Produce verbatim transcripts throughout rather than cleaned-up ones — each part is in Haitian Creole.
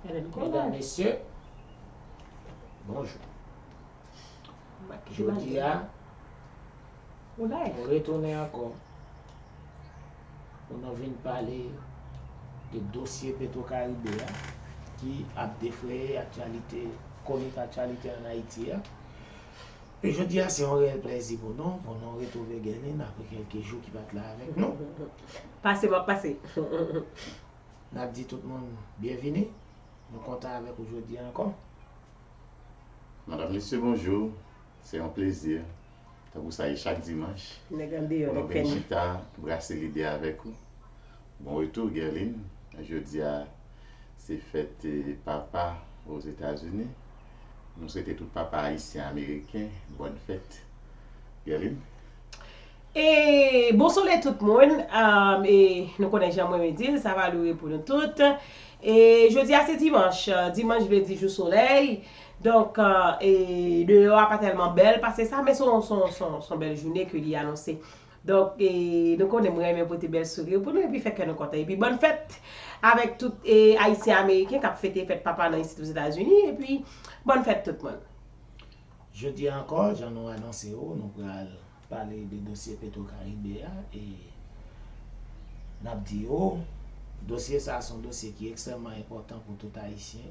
Medam, mesye, bonjou. Jodi a, nou retounen ankò pou nou vin pale de dosye Petro Caribe a ki ap defreye aktyalite, komik aktyalite ann Ayiti a. E jodi a, se yon reyèl plèzi pou nou, pou nou retwouve Guerline apre kèlke jou ki pa t la avèk nou. Pase, m ap pase. N ap di tout moun byenvini. Nou kontan avèk ou jodi a ankò. Madam, mesye, bonjou. Se yon plezi, tankou sa ye chak dimanch, pou nou vin chita, brase lide avèk ou. Bon retou, Guerline. Jodi a, se fèt, eh, papa Ozetazini. Nou swete tout papa ayisyen ameriken bòn fèt. Guerline? E bon solèy tout moun, um, e nou konnen jan mwen renmen di l, sa va loure pou nou tout. E jodi a se dimanch, dimanch vle di jou solèy. Donk, uh, e deyò a pa tèlman bèl pase sa, men se yon, se yon, se yon, se yon bèl jounen ke li anonse. Donk, e nou konnen mwen renmen pote bèl souri pou nou epi fè kè nou kontan. Epi bòn fèt avèk tout e, Ayisyen Ameriken k ap fete fèt papa nan isit Ozetazini. Epi bòn fèt tout moun. Jodi a ankò, jan nou anonse yo, nou pral pale de dosye Petro Caribe a e n ap di yo, dosye sa a se yon dosye ki ekstrèmman enpòtan pou tout Ayisyen,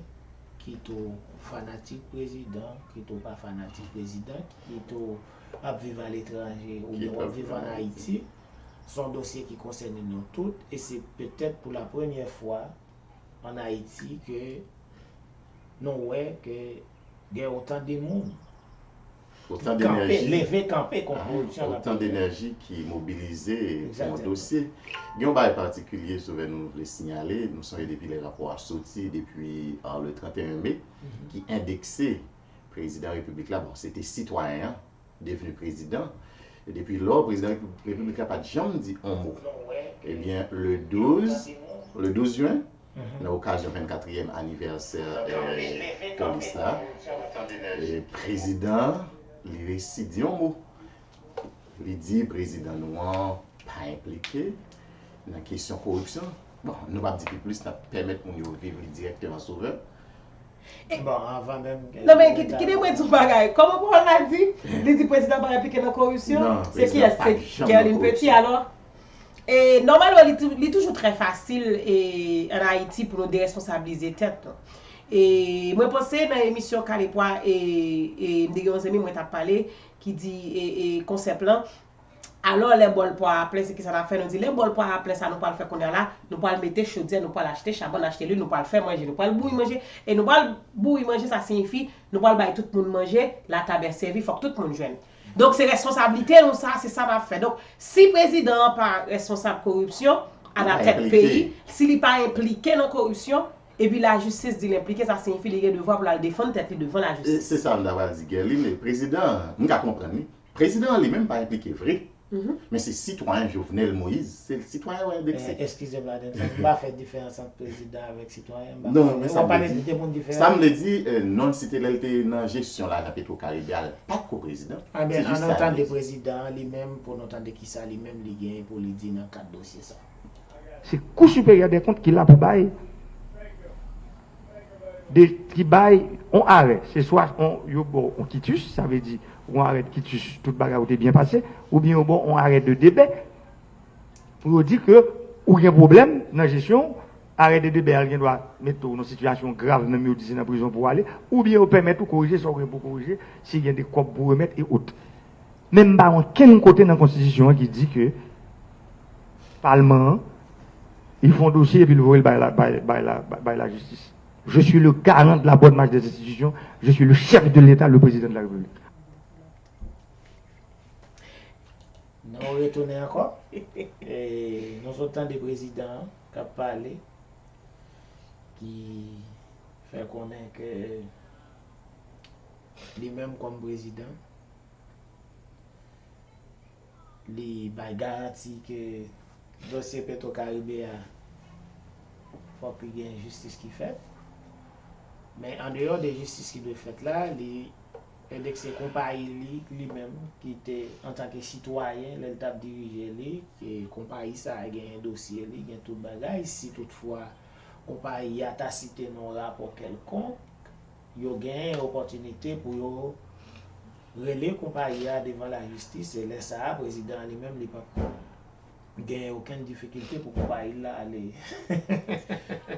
kit ou fanatik prezidan, kit ou pa fanatik prezidan, kit ou ap viv aletranje oubyen w ap viv ann Ayiti. Se yon dosye ki konsène nou tout e se petèt pou la premyè fwa ann Ayiti ke nou wè ke gen otan de moun ki kanpe, leve kanpe kont koripsyon nan peyi a. Otan denèji ki mobilize pou yon dosye. Gen yon bagay patikilye, Sovè, nou vle siyale. Nou sonje depi lè rapò a soti, depi, euh, le trente et un mai, ki endekse prezidan repiblik la, bon, se te sitwayen an, devni prezidan. E depi lò, prezidan repib-, repiblik la pa t janm di yon mo. Ebyen, le douz, le douz jen, nan okazyon vennkatriyèm anivèsè, eh, polis la, eh, prezidan, li resi di yon mo. Li di prezidan nou an pa enplike nan kesyon koripsyon. Bon, nou p ap di pi plis, n ap pèmèt moun yo viv li dirèkteman, Sovè. Bon, avan menm ke... Non, men kite mwen di w bagay. Kòman pawòl la di? Li di prezidan pa enplike nan koripsyon? Se kiyès? Se Guerline Petit, alò? E nòmalman, li tou-, li toujou trè fasil e, ann Ayiti pou nou deresponsablize tèt nou. E mwen panse nan emisyon Kale Pwa, e, e m te gen yon zanmi mwen t ap pale ki di e, e, konsèp lan. Alò, lè bòl pwa a plen, se kisa n ap fè? Nou di, lè bòl pwa a plen, sa nou pral fè kounye a la, nou pral mete chodyè, nou pral achte chabòn, achte lwil, nou pral fè manje, nou pral bouyi manje. E nou pral bouyi manje, sa siyifi, nou pral bay tout moun manje, la table est servie, fòk tout moun jwenn. Donk, se responsablite nou sa, se sa n ap fè. Donk, si prezidan an pa responsab koripsyon, alatèt peyi, si li pa enplike nan koripsyon, epi lajistis di l enplike, sa siyifi li gen devwa pou l al defann tèt li devan lajistis. E se sa m ta pral di, Guerline, prezidan an, m ka konprann li. Prezidan an li menm pa enplike vre. Men se sitwayen Jovenel Moïse, se sitwayen yo endekse. Eskize m, Ladenn, m pa fè diferans ant prezidan avèk sitwayen. Non, men sa m vle di, sa m vle di, eh, non l site lè l te nan jesyon lajan Petro Caribe a, l pa t ko prezidan. Anben, ann nou tande prezidan an li menm, pou nou tande kisa li menm li genyen pou li di nan kad dosye sa. Se Kou Siperyè dè Kont ki la pou bay de, ki bay yon arè. Se swa yon, yo ba w yon kitus, sa vle di yon arè de kitus, tout bagay ou te byen pase, oubyen yo ba w yon arè de debè pou yo di ke ou gen pwoblèm nan jesyon w, arè de debè a l gen dwa mete w nan sitiyasyon grav, menm yo di se nan prizon pou w ale, oubyen yo pèmèt ou korije sa w gen pou w korije, si gen de kòb pou remèt e ot. Men m pa wè okenn kote nan konstitisyon an ki di ke palman an, li fè yon dosye epi l voye l bay la, bay, bay la, bay, bay lajistis. Je suis le garant de la bonne marche des institutions, je suis le chef de l'État, le président de la République. Nou retounen ankò. E nou sot tande prezidan an k ap pale, ki fè konnen ke li menm kòm prezidan, li bay garanti ke dosye Petro Caribe a, fòk li gen jistis ki fèt. Men andeyò de jistis ki dwe fèt la, li endekse konpayi li, li menm, ki te, antanke sitwayen, lè l t ap dirije li, ke konpayi sa a genyen dosye li, gen tout bagay. Si toutfwa konpayi a ta site nan yon rapò kèlkonk, yo genyen opòtinite pou yo rele konpayi a devan lajistis, e lè sa a, prezidan an li menm, li p ap genyen okenn difikilte pou konpayi l la ale.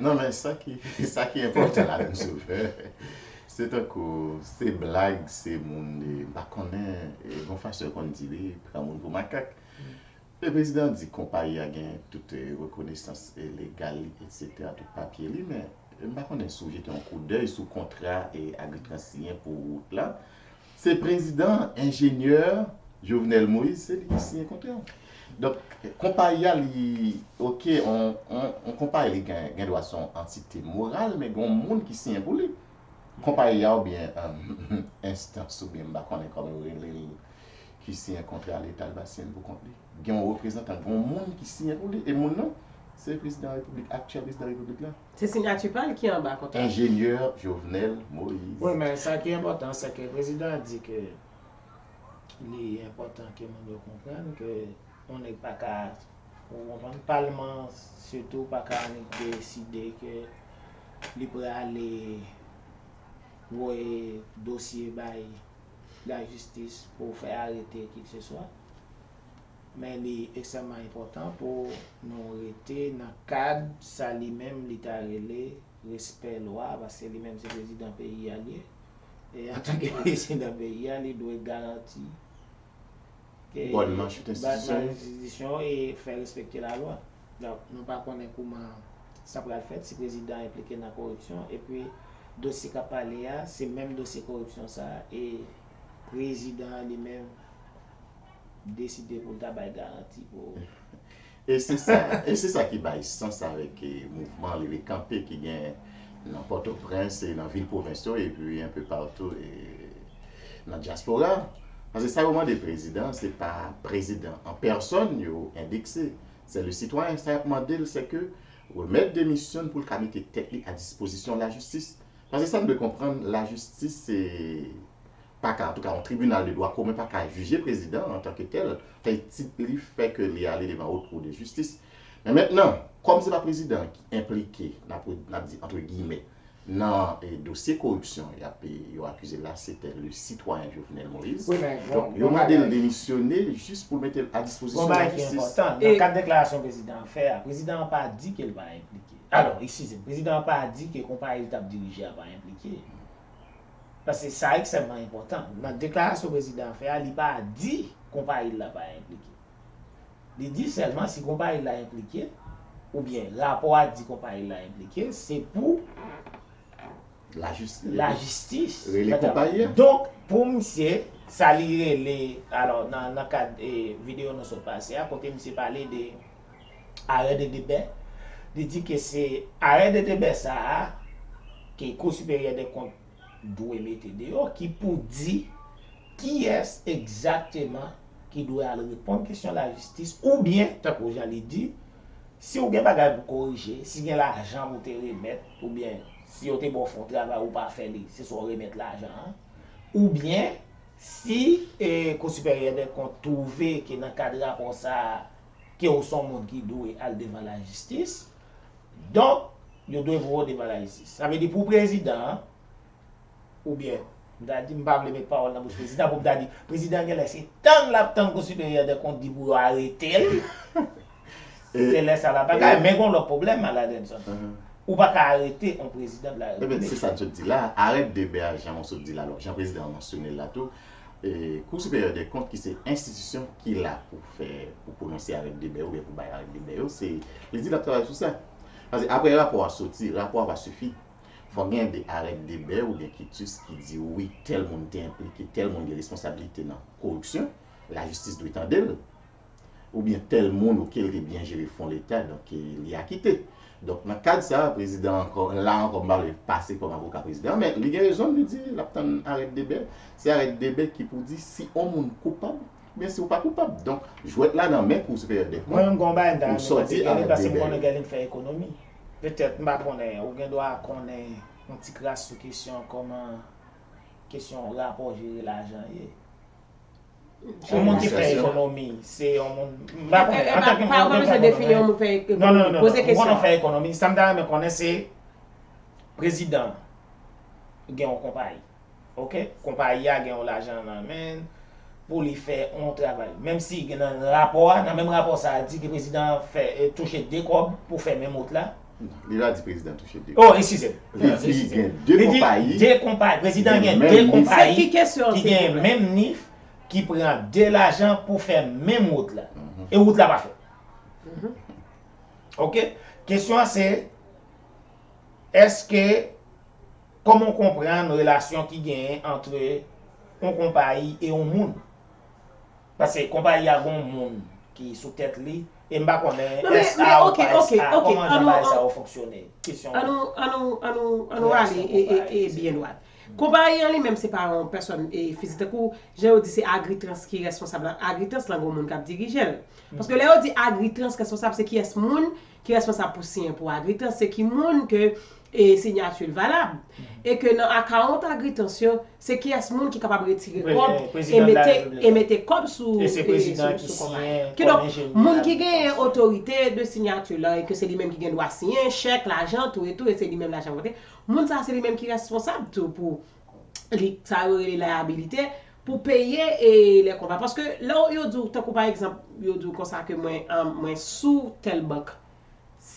Non, men sa ki, sa ki enpòtan ladann, Sovè, se tankou, se blag, se moun, e, m pa konnen, e, gon fason yo konn di li, pran moun pou makak. E prezidan an di konpayi a gen tout, e, rekonesans, e, legal li, etsetera, tout papye li, men, e, m pa konnen si w jete yon koudèy sou kontra, e, Agritrans siyen pou wout la. Se prezidan, enjenyè Jovenel Moïse, se li ki siyen kontra. Donk, konpayi a, li, oke, on, on, on konpayi, li gen, gen dwa se yon antite moral, men gen yon moun ki siyen pou li. Konpayi a oubyen, um, enstans oubyen m pa konnen kòman yo rele l, ki siyen kontra Leta, li pa siyen l pou kont li. Gen yon reprezantan, gen yon moun ki siyen pou li, e moun nan, se prezidan repiblik, aktyèl prezidan repiblik la. Se siyati pa l ki anba kontra. Enjenyè Jovenel Moïse. Wi, men sa ki enpòtan, se ke prezidan an di ke li enpòtan ke moun yo konprann ke yon nèg pa ka, ou konprann, palman an sitou pa ka annik deside ke li prale voye dosye bay lajistis pou fè arete kiseswa. Men li ekstrèmman enpòtan pou nou rete nan kad sa li menm li ta rele respè lwa, paske li menm se prezidan peyi a li ye. E antanke prezidan peyi a, li dwe garanti ke Bòn mache tout enstitisyon yo. Enstitisyon e fè respekte lalwa. Donk, nou pa konnen kouman sa pral fèt, si prezidan an enplike nan koripsyon, epi dosye k ap pale a, se menm dosye koripsyon sa a, e prezidan an li menm deside pou l ta bay garanti pou E se sa, e se sa ki bay sans avèk, e, mouvman leve kanpe ki gen nan Pòtoprens e nan vil pwovens yo, epi enpe patou, e, nan dyaspora. Paske sa yo mande prezidan, se pa prezidan an pèsòn yo endekse. Se le sitwayen. Sa y ap mande l, se ke remèt demisyon n pou l ka mete tèt li a dispozisyon lajistis. Paske sa n dwe konprann, lajistis se pa ka, antouka, yon tribinal de dwa komen pa ka jije prezidan an antanke tèl, fè tit li fè ke li ale devan Haute Cour de Justice. Men mentnan, kòm se pa prezidan an ki enplike, n ap, n ap di, antre giyimè, nan, e, dosye koripsyon y ap, e, yo akize l la, se te le sitwayen Jovenel Moïse. Wi, men Donk, yo mande l demisyone jis pou l mete l a dispozisyon lajistis. Enpòtan. Nan kad deklarasyon prezidan an fè a, prezidan an pa di ke l pa enplike. Alò, eskize m, prezidan an pa di ke konpayi l t ap dirije a pa enplike. Paske sa ekstrèmman enpòtan. Nan deklarasyon prezidan an fè a, li pa di konpayi l la pa enplike. Li di sèlman si konpayi l la enplike, oubyen rapò a di konpayi l la enplike, se pou Lajistis. Lajistis. Rele konpayi a. Donk, pou misye, sa li rele, alò, nan, nan kad, e, videyo nou sot pase a, kote misye pale de arrêt de débet, li di ke se arrêt de débet sa a ke Kou Siperyè dè Kont dwe mete deyò, ki pou di kiyès egzakteman ki dwe al reponn kesyon lajistis, oubyen, tankou jan li di, si w gen bagay pou korije, si gen lajan pou te remèt, oubyen si yo te ba w fè yon travay ou pa fè li, se swa w remèt lajan an, oubyen si, e, Kou Siperyè dè Kont twouve ke nan kad rapò sa a, ke w se yon moun ki dwe al devan lajistis, donk, yo dwe voye w devan lajistis. Sa vle di pou prezidan an, oubyen, m ta di, m pa vle met pawòl nan bouch prezidan pou m ta di, prezidan genlè se tann l ap tann Kou Siperyè dè Kont di pou yo arete l. Se lè sa l ap bagay. Men gon lòt pwoblèm, Aladenson. Ou pa ka arete yon prezidan de la repiblik. Ebyen, se sa n sot di la. Arrêt de débet a, jan w sot di la, alò, jan prezidan an mansyone l la tou, e, Kou Siperyè dè Kont ki se enstitisyon ki la pou fè, pou pwononse arrêt de débet oubyen pou bay arrêt de débet yo, se, li di l ap travay sou sa. Paske apre rapò a soti, rapò a pa sifi. Fòk gen de arrêt de débet oubyen kitus ki di wi, tèl moun te enplike, tèl moun gen responsablite nan koripsyon, lajistis dwe tande l. Oubyen tèl moun, oke, l te byen jere fon Leta, donk, e, li akite. Donk, nan kad sa a, prezidan ankò, la ankò, m pa vle pase kòm avoka prezidan, men li gen rezon l, li di l ap tann arrêt de débet. Se arrêt de débet ki pou di si yon moun koupab, oubyen si w pa koupab. Donk, jwèt la nan men Kou Siperyè dè Kont pou sòti arrêt de débet yo. Mwen, m gon bagay m ta renmen konnen Guerline fè ekonomi. Petèt, m pa konnen, ou gen dwa konnen yon ti kras sou kesyon kòman, kesyon rapò jere lajan ye. Yon moun ki fè ekonomi, se yon moun, m pa konnen, antanke moun, pa bezwen defini yon moun fè ekonomi. Non, non, non, non, poze kesyon. Moun fè ekonomi, sa m ta renmen konnen se prezidan gen yon konpayi. Ok? Konpayi a gen yon lajan nan men pou li fè yon travay. Menm si gen nan rapò a, nan menm rapò sa a di ke prezidan an fè, eh, touche de kòb pou fè menm wout la. Li pa di prezidan touche de kòb. Oh, eskize m. Li di gen de konpayi. De konpayi. Prezidan gen de konpayi ki gen menm nif, ki pran de lajan pou fè menm wout la. E wout la pa fèt. Ok? Kesyon an se, èske, kòman w konprann relasyon ki genyen ant yon konpayi e yon moun? Paske konpayi a gon moun ki sou tèt li, e m pa konnen S A ou pa S A, kòman jan bagay sa yo fonksyone? Kesyon. Ann nou, ann nou, ann nou, ann nou ale e, e, e byen dwat. Konpayi an li menm se pa yon pèsòn e fizik. Tankou jan yo di se Agritrans ki responsab la, Agritrans lan gon moun k ap dirije l. Paske lè yo di Agritrans responsab, se kiyès moun ki responsab pou siyen pou Agritrans, se ki moun ke e sinyati l valab. E ke nan akawont Agritrans yo, se kiyès moun ki kapab retire kòb e mete, e mete kòb sou, e sou, sou konpayi. Kidonk, moun ki genyen otorite de sinyati la, e ke se li menm ki gen dwa siyen chèk, lajan, tou e tou, e se li menm lajan vote, moun sa a se li menm ki responsab tou pou li, sa yo rele layabilite, pou peye e lè konpa. Paske lè yo di w, tankou pa egzanp, yo di w konsa ke mwen, an, mwen sou tèl bank.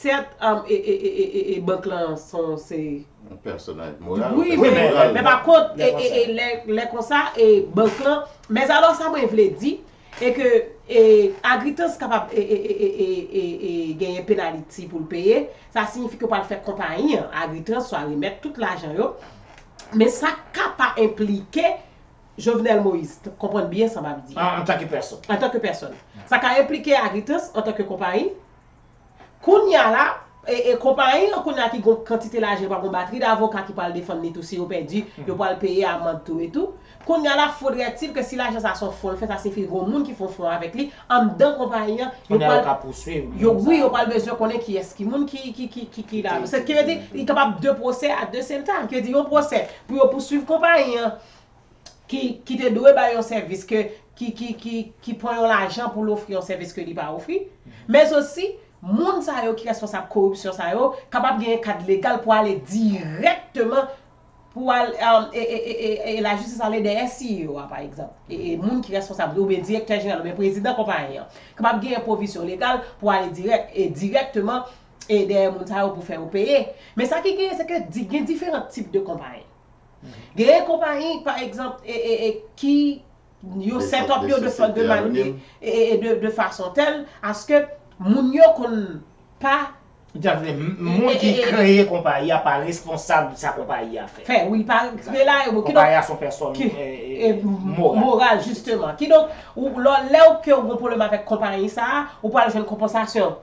Sèt, an, e, e, e, e, e, e bank lan son, se yon pèsonaj moral, wi, men, men pa kont, e, e, e, lè, lè konsa, e bank lan, men alò sa mwen vle di, e ke, e, Agritrans kapab, e, e, e, e, e, e, e, genyen penaliti pou l peye, sa siyifi ke yo pral fè konpayi an, Agritrans, swa remèt tout lajan yo, men sa ka pa enplike Jovenel Moïse, t-, konprann byen sa m ap di a. An, antanke pèsòn. Antanke pèsòn. Sa ka enplike Agritrans antanke konpayi. Kounye a la, e, e konpayi an kounye a ki gon kantite lajan, pa gon batri davoka ki pral defann li tou si yo pèdi, yo pral peye amann tou e tou. Kounye a la, faudrait-il ke si lajan sa se yon fon l fè, sa siyifi gon moun ki fè yon fon avèk li, anndan konpayi an, yo pral, yo, wi, yo pral bezwen konnen kiyès ki moun ki, ki, ki, ki, ki la. Se ki vle di, li kapab de pwosè at the same time. Ki vle di, yon pwosè pou yo pouswiv konpayi an, ki, ki te dwe bay yon sèvis, ke, ki, ki, ki, ki pran yon lajan pou l ofri yon sèvis ke li pa ofri. Men osi, moun sa yo ki responsab koripsyon sa yo, kapab genyen kad legal pou ale dirèkteman, pou al, um, e, e, e, e, e lajistis ale dèyè C E O a, pa egzanp. E, e moun ki responsab, oubyen direktè jeneral, oubyen prezidan konpayi an. Kapab genyen pwovizyon legal pou ale dirèk, e dirèkteman, e dèyè moun sa yo pou fè yo peye. Men sa ki genyen, se ke di, gen diferan tip de konpayi. Genyen konpayi, pa egzanp, e, e, e, ki yo set up yo de, de, de, e, e, de, de fason tèl aske moun yo konn pa. Moun ki kreye konpayi a pa responsab sa konpayi a fè. Fè, wi, pa, se la yo, ki konpayi a se yon pèsòn, e, e, moral, jisteman. Kidonk, ou, lè, lè ou ke ou gen pwoblèm avèk konpayi sa a, ou pral jwenn konpansasyon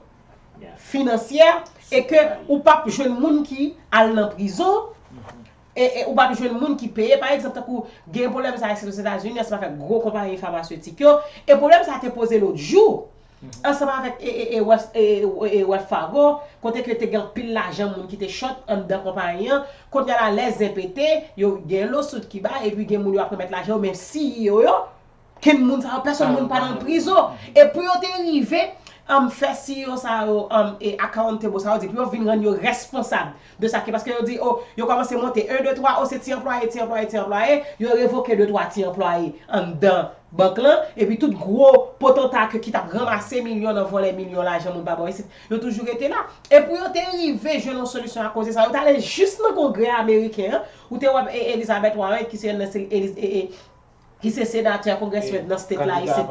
finansyè e ke ou p ap jwenn moun ki al nan prizon. E, e ou p ap jwenn moun ki peye. Pa egzanp, tankou gen pwoblèm sa isit Ozetazini, ansanm avèk gwo konpayi famasetik yo. E pwoblèm sa te poze lòt jou, ansanm avèk, e, e, e, Wells, e, e, e, Wells Fargo, kote ke te gen anpil lajan moun ki te chòt anndan konpayi an. Kounye a la, lè zen pete, yo gen lawsuit ki bay, epi gen moun yo ap remèt lajan yo, men C E O yo, ken moun sa yo, pèsòn moun pa nan prizon. E pou yo te rive, um, fè C E O sa yo, um, e accountable sa yo, di pou yo vin rann yo responsab de sa ki, paske yo di, oh, yo kòmanse monte en, de, twa, oh, se ti anplwaye, ti anplwaye, ti anplwaye, yo revoke de, twa ti anplwaye anndan bank lan, epi tout gwo potanta ke ki t ap ranmase milyon nan vòlè milyon lajan moun pa bò isit, yo toujou rete la. E pou yo te rive jwenn yon solisyon a koze sa, yo t ale jis nan Kongrè ameriken an, ou te wè, e, Elizabeth Warren, ki se yonn nan se, Eliz-, e, e, ki se senatè, congressman nan state la isit,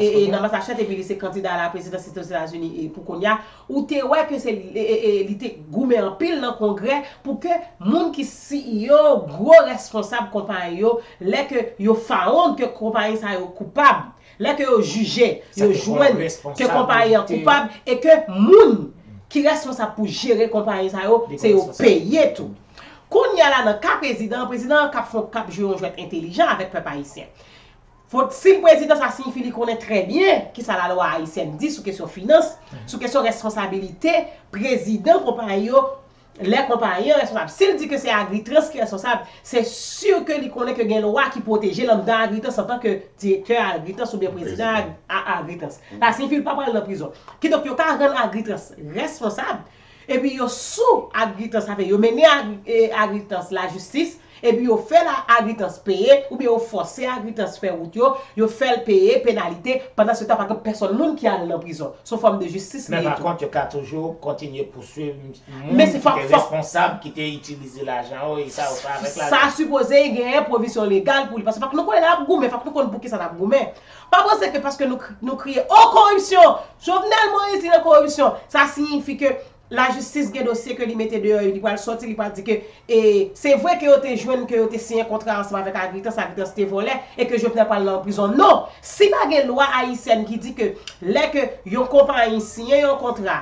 e, e, nan Massachusetts, epi li se kandida a la prezidans Ozetazini, e, pou kounye a, ou te wè ke se, e, e, e, li te goumen anpil nan Kongrè pou ke moun ki C E O, gwo responsab konpayi yo, lè ke yo found ke konpayi sa yo koupab, lè ke yo jije, yo jwenn ke konpayi an koupab e ke moun ki responsab pou jere konpayi sa yo, se yo peye tou. Kounye a la, nan ka prezidan an, prezidan an k ap fè, k ap jwe yon jwèt entelijan avèk pèp ayisyen. Fò, si l prezidan, sa siyifi li konnen trè byen kisa lalwa ayisyèn di sou kesyon finans, sou kesyon responsabilite prezidan konpayi yo, Lè konpayi an responsab, si l di ke se Agritrans ki responsab, se si ke li konnen ke gen lwa ki pwoteje l anndan Agritrans antanke direktè Agritrans oubyen prezidan Agri- a- Agritrans. Sa siyifi li pa pral nan prizon. Kidonk, yo ka rann Agritrans responsab, epi yo sou Agritrans, sa vle yo mennen Agri- e, Agritrans lajistis, epi yo fè la Agritrans peye, oubyen yo fòse Agritrans fè wout yo, yo fè l peye penalite, pandan se tan pa gen pèsòn moun ki al nan prizon. Se yon fòm de jistis li ye tou. Men pa kont, yo ka toujou kontinye pouswiv moun ki te responsab, ki te itilize lajan yo, e sa yo fè avèk lajan. Sa sipoze genyen pwovizyon legal pou li, paske fòk nou konnen lè n ap goumen, fòk nou konn poukisa n ap goumen. Pa panse ke paske nou, nou kriye, o koripsyon, Jovenel Moïse li nan koripsyon, sa siyifi ke lajistis gen dosye ke li mete deyò, li pral sòti, li pral di ke, e, se vre ke yo te jwenn, ke yo te siyen kontra ansanm avèk Agritrans, Agritrans te vòlè, e ke Jovenel pral nan prizon. Non! Si pa gen lwa ayisyèn ki di ke lè ke yon konpayi siyen yon kontra,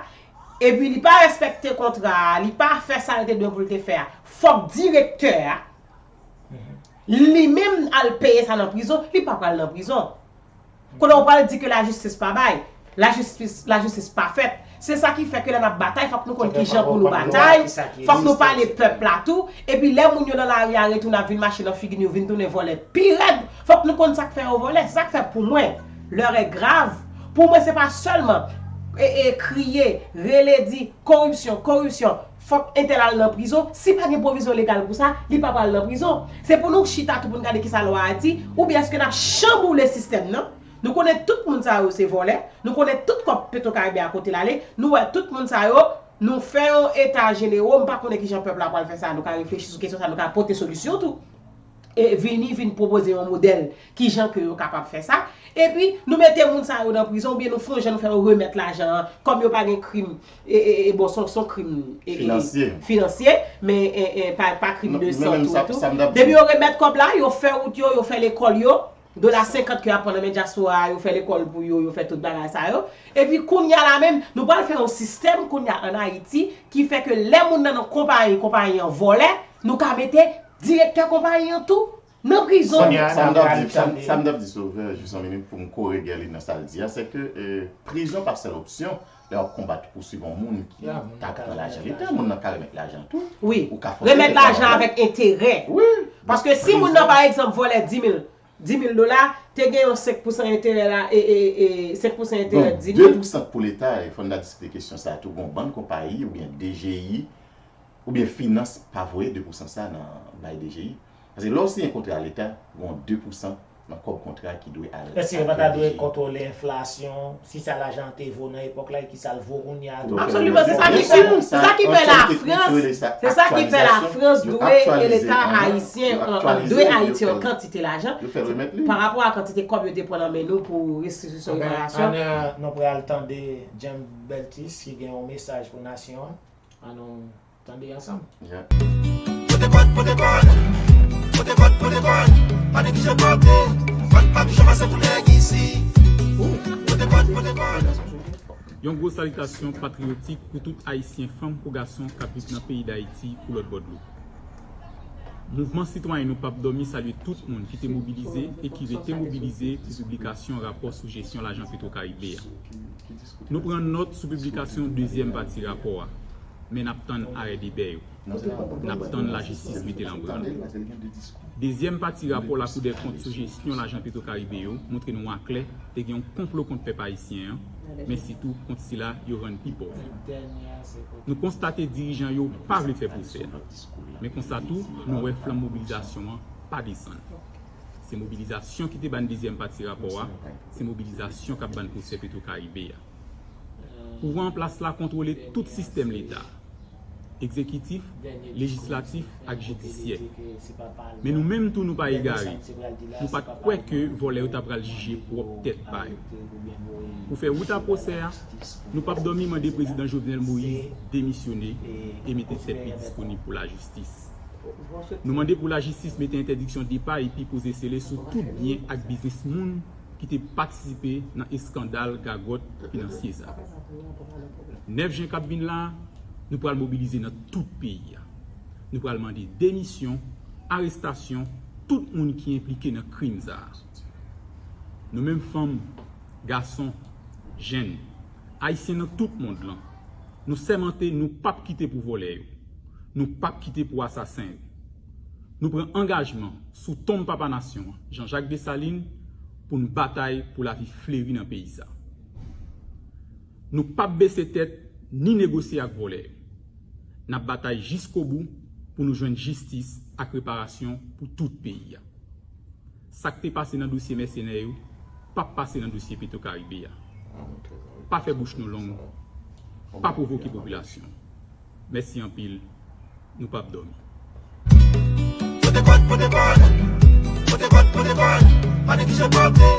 epi li pa respekte kontra a, li pa fè sa l te dwe pou l te fè a, fòk direktè a, li menm al peye sa nan prizon, li pa pral nan prizon. Kounye a w pral di ke lajistis pa bay, lajistis, lajistis pa fèt. Se sa ki fè ke lè n ap batay, fòk nou konn kijan pou nou batay, fòk nou pale pèp la tou, epi lè moun yo nan lari a retounen ap vin mache nan figi n, yo vin tounen vòlè pi rèd, fòk nou konn sa k fè yo vòlè. Se sa k fè pou mwen, l'heure est grave. Pou mwen, se pa sèlman e, e, kriye, rele, di, koripsyon, koripsyon, fòk entèl al nan prizon. Si pa gen pwovizyon legal pou sa, li pa pral nan prizon. Se pou nou chita tou pou n gade kisa lwa a di, oubyen èske n ap chanboule sistèm nan? Nou konnen tout moun sa yo se vòlè, nou konnen tout kòb Petwokaribe a kote l ale, nou wè tout moun sa yo, nou fè yon eta jenero, m pa konnen kijan pèp la pral fè sa, nou ka reflechi sou kesyon sa, nou ka pote solisyon tou. E vini, vin pwopoze yon modèl kijan ke yo kapab fè sa. Epi, nou mete moun sa yo nan prizon, oubyen nou fè yon jan nou fè yo remèt lajan an, kòm yo pa gen krim, e, e, e, bon, se yon, se yon krim, e, e, finansye, finansye, men, e, e, pa, pa krim de san tou, tou. Depi yo remèt kòb la, yo fè wout yo, yo fè lekòl yo, dola senkant ke y ap pran nan men dyaspora a, yo fè lekòl pou yo, yo fè tout bagay sa yo. Epi kounye a la menm, nou pral fè yon sistèm kounye a ann Ayiti ki fè ke lè moun nan nan konpayi, konpayi an vòlè, nou ka mete direktè konpayi an tou nan prizon. Kounye a, sa m t ap di, sa m t ap di Sauveur, jis yon minit pou m kore Guerline nan sa l di a, se ke, e, prizon pa sèl opsyon lè w ap konbat pouswiv yon moun ki ta pran lajan Leta, moun nan ka remèt lajan tou. Wi, remèt lajan avèk enterè. Wi. Paske si moun nan, pa egzanp, vòlè di mil, di mil dola, te gen yon senk pousan enterè la, e, e, e, senk pousan enterè di mil. Bon, de pousan pou Leta, e fò n ta diskite kesyon sa a tou. Gon bann konpayi oubyen D G I, oubyen finans pa voye de pousan sa nan bay D G I. Paske lè w siyen kontra Leta, gon de pousan nan kòb kontra ki dwe al. Èske yo pa ta dwe kontwole enflasyon, si sa lajan an te vo nan epòk la, e kisa l vo kounye a tou? Absoliman, se sa ki fè, se sa ki fè Lafrans, se sa ki fè Lafrans dwe e Leta ayisyen an, an dwe Ayiti yon kantite lajan pa rapò a kantite kòb yo te pran nan men nou pou restriksyon, reparasyon. Ann, nou pral tande James Beltis ki gen yon mesaj pou nasyon an. Ann nou tande ansanm. Pote kòd, pote kòd. Pote kòd, pote kòd. Pa neglije pote. Kòd pa toujou pase pou nèg isi. Pote kòd, pote kòd. Yon gwo salitasyon patriyotik pou tout Ayisyen, fanm kou gason, k ap viv nan peyi Dayiti kou lòt bò dlo. Mouvman sitwayen Nou P ap Dòmi salye tout moun ki te mobilize e ki rete mobilize pou piblikasyon rapò sou jesyon lajan Petwokaribe a. Nou pran nòt sou piblikasyon dezyèm pati rapò a, men n ap tann arè debè yo. N ap tann lajistis mete l an branle. Dezyèm pati rapò Lakoudèkont sou jesyon lajan Petwokaribe yo montre nou aklè te gen yon konplo kont pèp ayisyen an, men sitou kont sila yo rann pi pòv yo. Nou konstate dirijan yo pa vle fè pwosè a. Men konsa tou, nou wè flanm mobilizasyon an pa desann. Se mobilizasyon ki te ban dezyèm pati rapò a, se mobilizasyon k ap ban pwosè Petwokaribe a. Pouvwa an plas la kontwole tout sistèm Leta, egzekitif, lejislatif ak jidisyè. Men nou menm tou nou pa egare. Nou pa t kwè ke vòlè yo ta pral jije pwòp tèt pa yo. Pou fè wout a pwosè a, Nou P ap Dòmi mande Prezidan Jovenel Moïse demisyone e mete tèt li disponib pou lajistis. Nou mande pou lajistis mete entèdiksyon depa epi poze sele sou tout byen ak biznis moun ki te patisipe nan eskandal gagòt finansye sa. Nèf jen k ap vin la a, nou pral mobilize nan tout peyi a. Nou pral mande demisyon, arestasyon tout moun ki enplike nan krim sa a. Nou menm fanm, gason, jèn, Ayisyen nan tout mond lan, nou sèmante nou p ap kite pou vòlè yo. Nou p ap kite pou asasen yo. Nou pran angajman sou tonm papa nasyon an, Jean-Jacques Dessalines, pou n batay pou lavi fleri nan peyi sa. Nou p ap bese tèt ni negosye ak vòlè yo. N ap batay jiskobou pou nou jwenn jistis ak reparasyon pou tout peyi a. Sa k te pase nan dosye mèsenè yo p ap pase nan dosye Petro Caribe a. Pa fè bouch nou long, pa pwovoke popilasyon. Mèsi anpil, nou p ap dòmi. Pote kòd, pote kòd, pote kòd, pote kòd, pa neglije pote.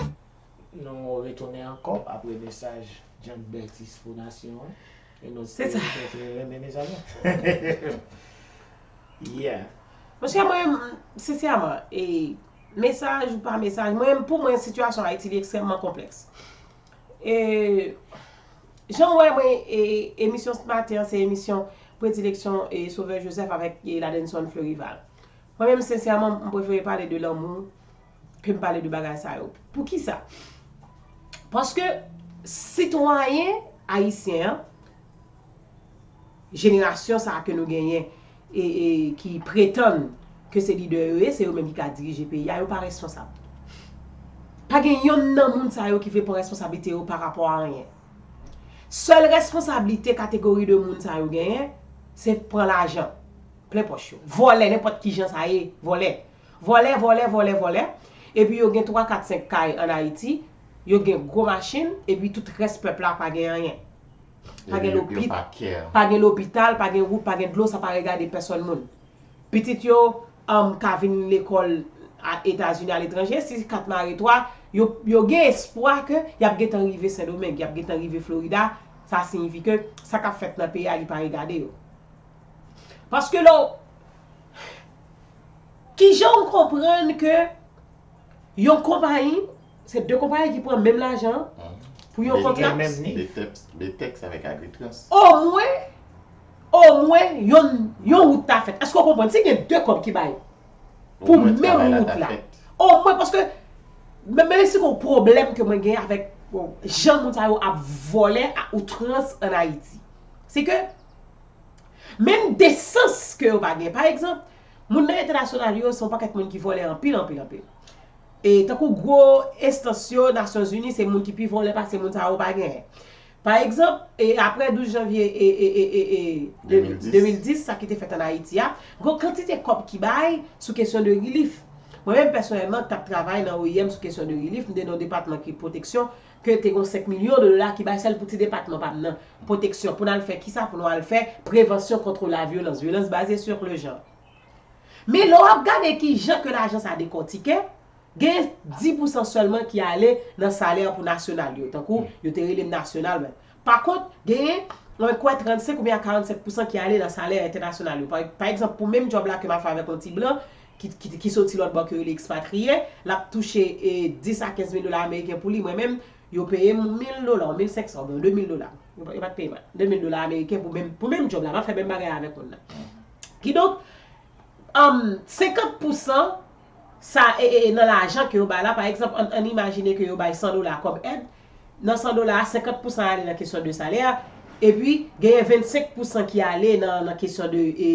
Nou retounen ankò apre mesaj John Bertis pou nasyon an. E nou espere ke w te renmen mesaj la. Yeah. Monchè, mwen, sensèman, e, mesaj ou pa mesaj, mwen, pou mwen, sitiyasyon Ayiti, li ekstrèmman konplèks. E, jan w wè, mwen, e, emisyon maten an, se emisyon predileksyon e Sauveur Joseph avèk e Ladenson Fleurival. Mwen menm, sensèman, m prefere pale de lanmou ke m pale de bagay sa yo. Poukisa? Paske sitwayen ayisyen an, jenerasyon sa a ke nou genyen e, e ki pretann ke se lidè yo ye, se yo menm ki ka dirije peyi a, yo pa responsab. Pa gen yonn nan moun sa yo ki vle pran responsablite yo pa rapò a anyen. Sèl responsablite kategori de moun sa yo genyen, se pran lajan plen pòch yo. Vòlè, nenpòt ki jan sa ye, vòlè. Vòlè, vòlè, vòlè, vòlè. Epi yo gen twa, kat, senk kay ann Ayiti, yo gen gwo machin, epi tout rès pèp la pa gen anyen. Pa gen lopital, pa gen wout, pa gen dlo, sa pa regade pèsòn moun. Pitit yo um, ka vin lekòl Etazini aletranje, si kat mare twa, yo, yo gen espwa ke y ap gentan rive Sendomeng, y ap gentan rive Florida, sa siyifi ke sa k ap fèt nan peyi a li pa regade yo. Paske lè w, kijan w konprann ke yon konpayi, se de konpayi ki pran menm lajan an pou yon kontra? Betex avèk Agritrans. Omwen, omwen yon, yon wout ta fèt. Èske w konprann? Si gen de kòb ki bay pou menm wout la. Omwen, paske, men, men se yon pwoblèm ke mwen gen avèk jan moun sa yo ap vòlè a outrans ann Ayiti. Se ke menm desans ke yo pa gen. Pa egzanp, moun nan entènasyonal yo, se yon pakèt moun ki vòlè anpil, anpil, anpil. E tankou gwo enstans yo, Nasyonzini, se moun ki pi vòlè pase moun sa yo pa genyen. Pa egzanp, e apre douz janvye e, e, e, e, e, de, de mil dis, sa ki te fèt ann Ayiti a, gon kantite kòb ki bay sou kesyon de rilif. Mwen menm pèsonèlman, k t ap travay nan O I M sou kesyon de rilif, m te nan yon depatman ki pwoteksyon, ke te gon senk milyon de dola ki bay sèl pou ti depatman pa m nan, pwoteksyon, pou n al fè kisa, pou nou al fè prevansyon kont lavyolans, vyolans baze sur le genre. Men lè w ap gade kijan ke lajan sa dekòtike, gen dis pousan sèlman ki ale nan salè pou nasyonal yo. Tankou, yo te rele m nasyonal, men. Pa kont, genyen, mwen kwè trannsenk oubyen karannsenk pousan ki ale nan salè entènasyonal yo. Pa, pa egzanp, pou menm djòb la ke m ap fè avèk yon ti blan, ki, ki, ki soti lòt bò ke yo rele ekspatriye, l ap touche e, dis a kenz mil dola ameriken pou li. Mwen menm, yo peye m mil dola, mil senk san, oubyen de mil dola. Yo pa, yo pa t peye mal. De mil dola ameriken pou menm, pou menm djòb la. M ap fè menm bagay la avèk moun nan. Kidonk, um, senkant pousan sa e, e, e nan lajan ke yo bay la, pa egzanp, ann, ann imajine ke yo bay san dola kòm èd. Nan san dola a, senkant pousan ale nan kesyon de salè, epi genyen vennsenk pousan ki ale nan, nan kesyon de e,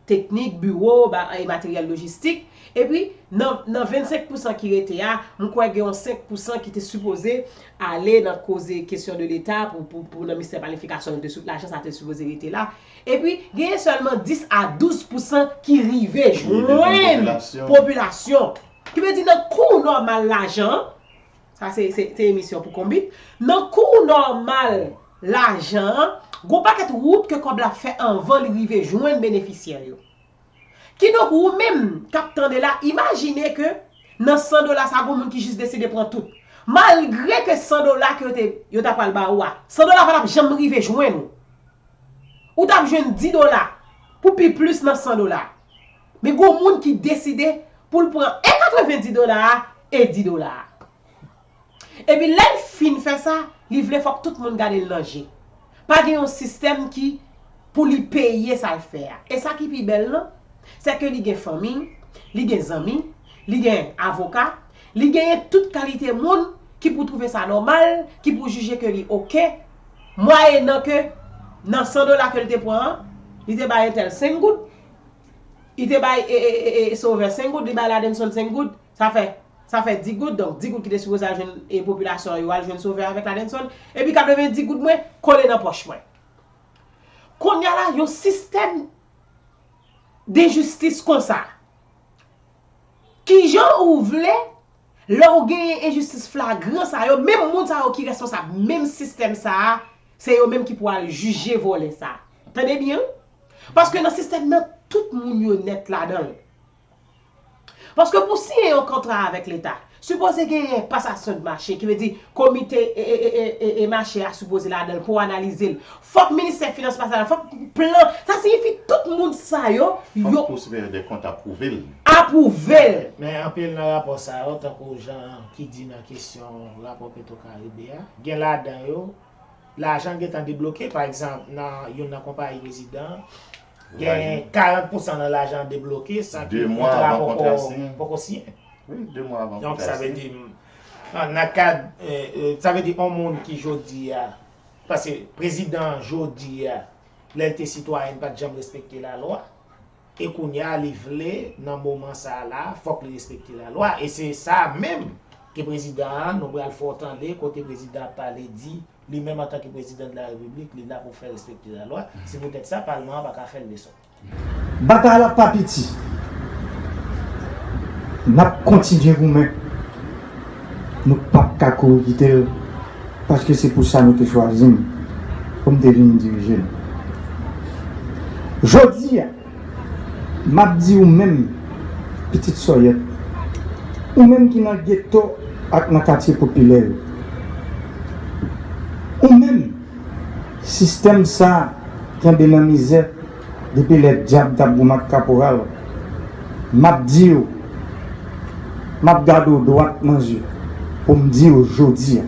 teknik, biwo, ba, e materyèl lojistik. Epi, nan, nan vennsenk pousan ki rete a, m kwè gen yon senk pousan ki te sipoze ale nan koze kesyon de Leta pou, pou, pou nan ministè planifikasyon, yo te sou, lajan sa te sipoze rete la. Epi, genyen sèlman dis a douz pousan ki rive jwenn popilasyon. Ki vle di nan kou nòmal lajan an, sa se, se, se emisyon pou Konbit, nan kou nòmal lajan an, gon pakèt wout ke kòb la ap fè anvan li rive jwenn benefisyè yo. Kidonk, ou menm k ap tande la, imajine ke nan san dola sa, gon moun ki jis deside pran tout. Malgre ke san dola ke yo te, yo ta pral ba ou a, san dola pa t ap janm rive jwenn ou. Ou t ap jwenn dis dola pou pi plis nan san dola. Men gon moun ki deside pou l pran e katrevenndis dola a e dis dola a. Epi lè l fin fè sa, li vle fòk tout moun gade l nan je. Pa gen yon sistèm ki pou li peye sa l fè a. E sa ki pi bèl lan, se ke li gen fanmi, li gen zanmi, li gen avoka, li genyen tout kalite moun ki pou twouve sa nòmal, ki pou jije ke li oke, mwayenan ke nan san dola ke l te pran an, Li te bay entèl senk goud. Li te bay e, e, e, e, Sauveur senk goud, li bay Ladenson senk goud. Sa fè, sa fè dis goud. Donk, dis goud ki te sipoze al jwenn e popilasyon an, yo al jwenn Sauveur avèk Ladenson. Epi katrevenndis goud mwen, kole nan pòch mwen. Kounye a la, yon sistèm denjistis konsa. Kijan ou vle, lè w genyen enjistis flagran sa yo, menm moun sa yo ki responsab menm sistèm sa a, se yo menm ki pou al jije vòlè sa a. Tande byen, wi. Paske nan sistèm nan, tout moun yo nèt ladan l. Paske pou siyen yon kontra avèk Leta, sipoze genyen pasasyon de mache, ki vle di komite e, e, e, e, e, e mache a sipoze ladan l pou analize l. Fòk ministè finans pase la, fòk plan. Sa siyifi tout moun sa yo, Fòk yo Kou Siperyè dè Kont apwouve l. Apwouve l. Men anpil nan rapò sa yo, tankou jan ki di nan kesyon rapò Petro Caribe a, gen ladan yo, lajan gentan debloke, pa egzanp, nan youn nan konpayi prezidan an, gen karant pousan nan lajan an debloke san ke kontra poko, poko siyen. Wi, de mwa avan kontra siyen. Donk, sa vle di, nan, nan kad, e, e, sa vle di, yon moun ki jodi a, paske prezidan jodi a, lè l te sitwayen, li pa t janm respekte lalwa. E kounye a, li vle, nan moman sa a la, fòk li respekte lalwa. E se sa menm ke prezidan an, nou pral fè w tande, kote prezidan ap pale di, li menm antanke prezidan de la repiblik, li la pou fè respekte lalwa. Se poutèt sa, palman an pa ka fè l leson. Batay la pa piti. N ap kontinye goumen. Nou p ap ka kouri kite l, paske se pou sa nou te chwazi m, pou m te vin dirije l. Jodi a, m ap di ou menm, pitit sòyèt, ou menm ki nan geto ak nan katye popilè yo, ou menm, sistèm sa a kenbe nan mizè depi lè dyab t ap goumen ak kaporal. M ap di w, m ap gade w dwat nan zye pou m di w jodi a,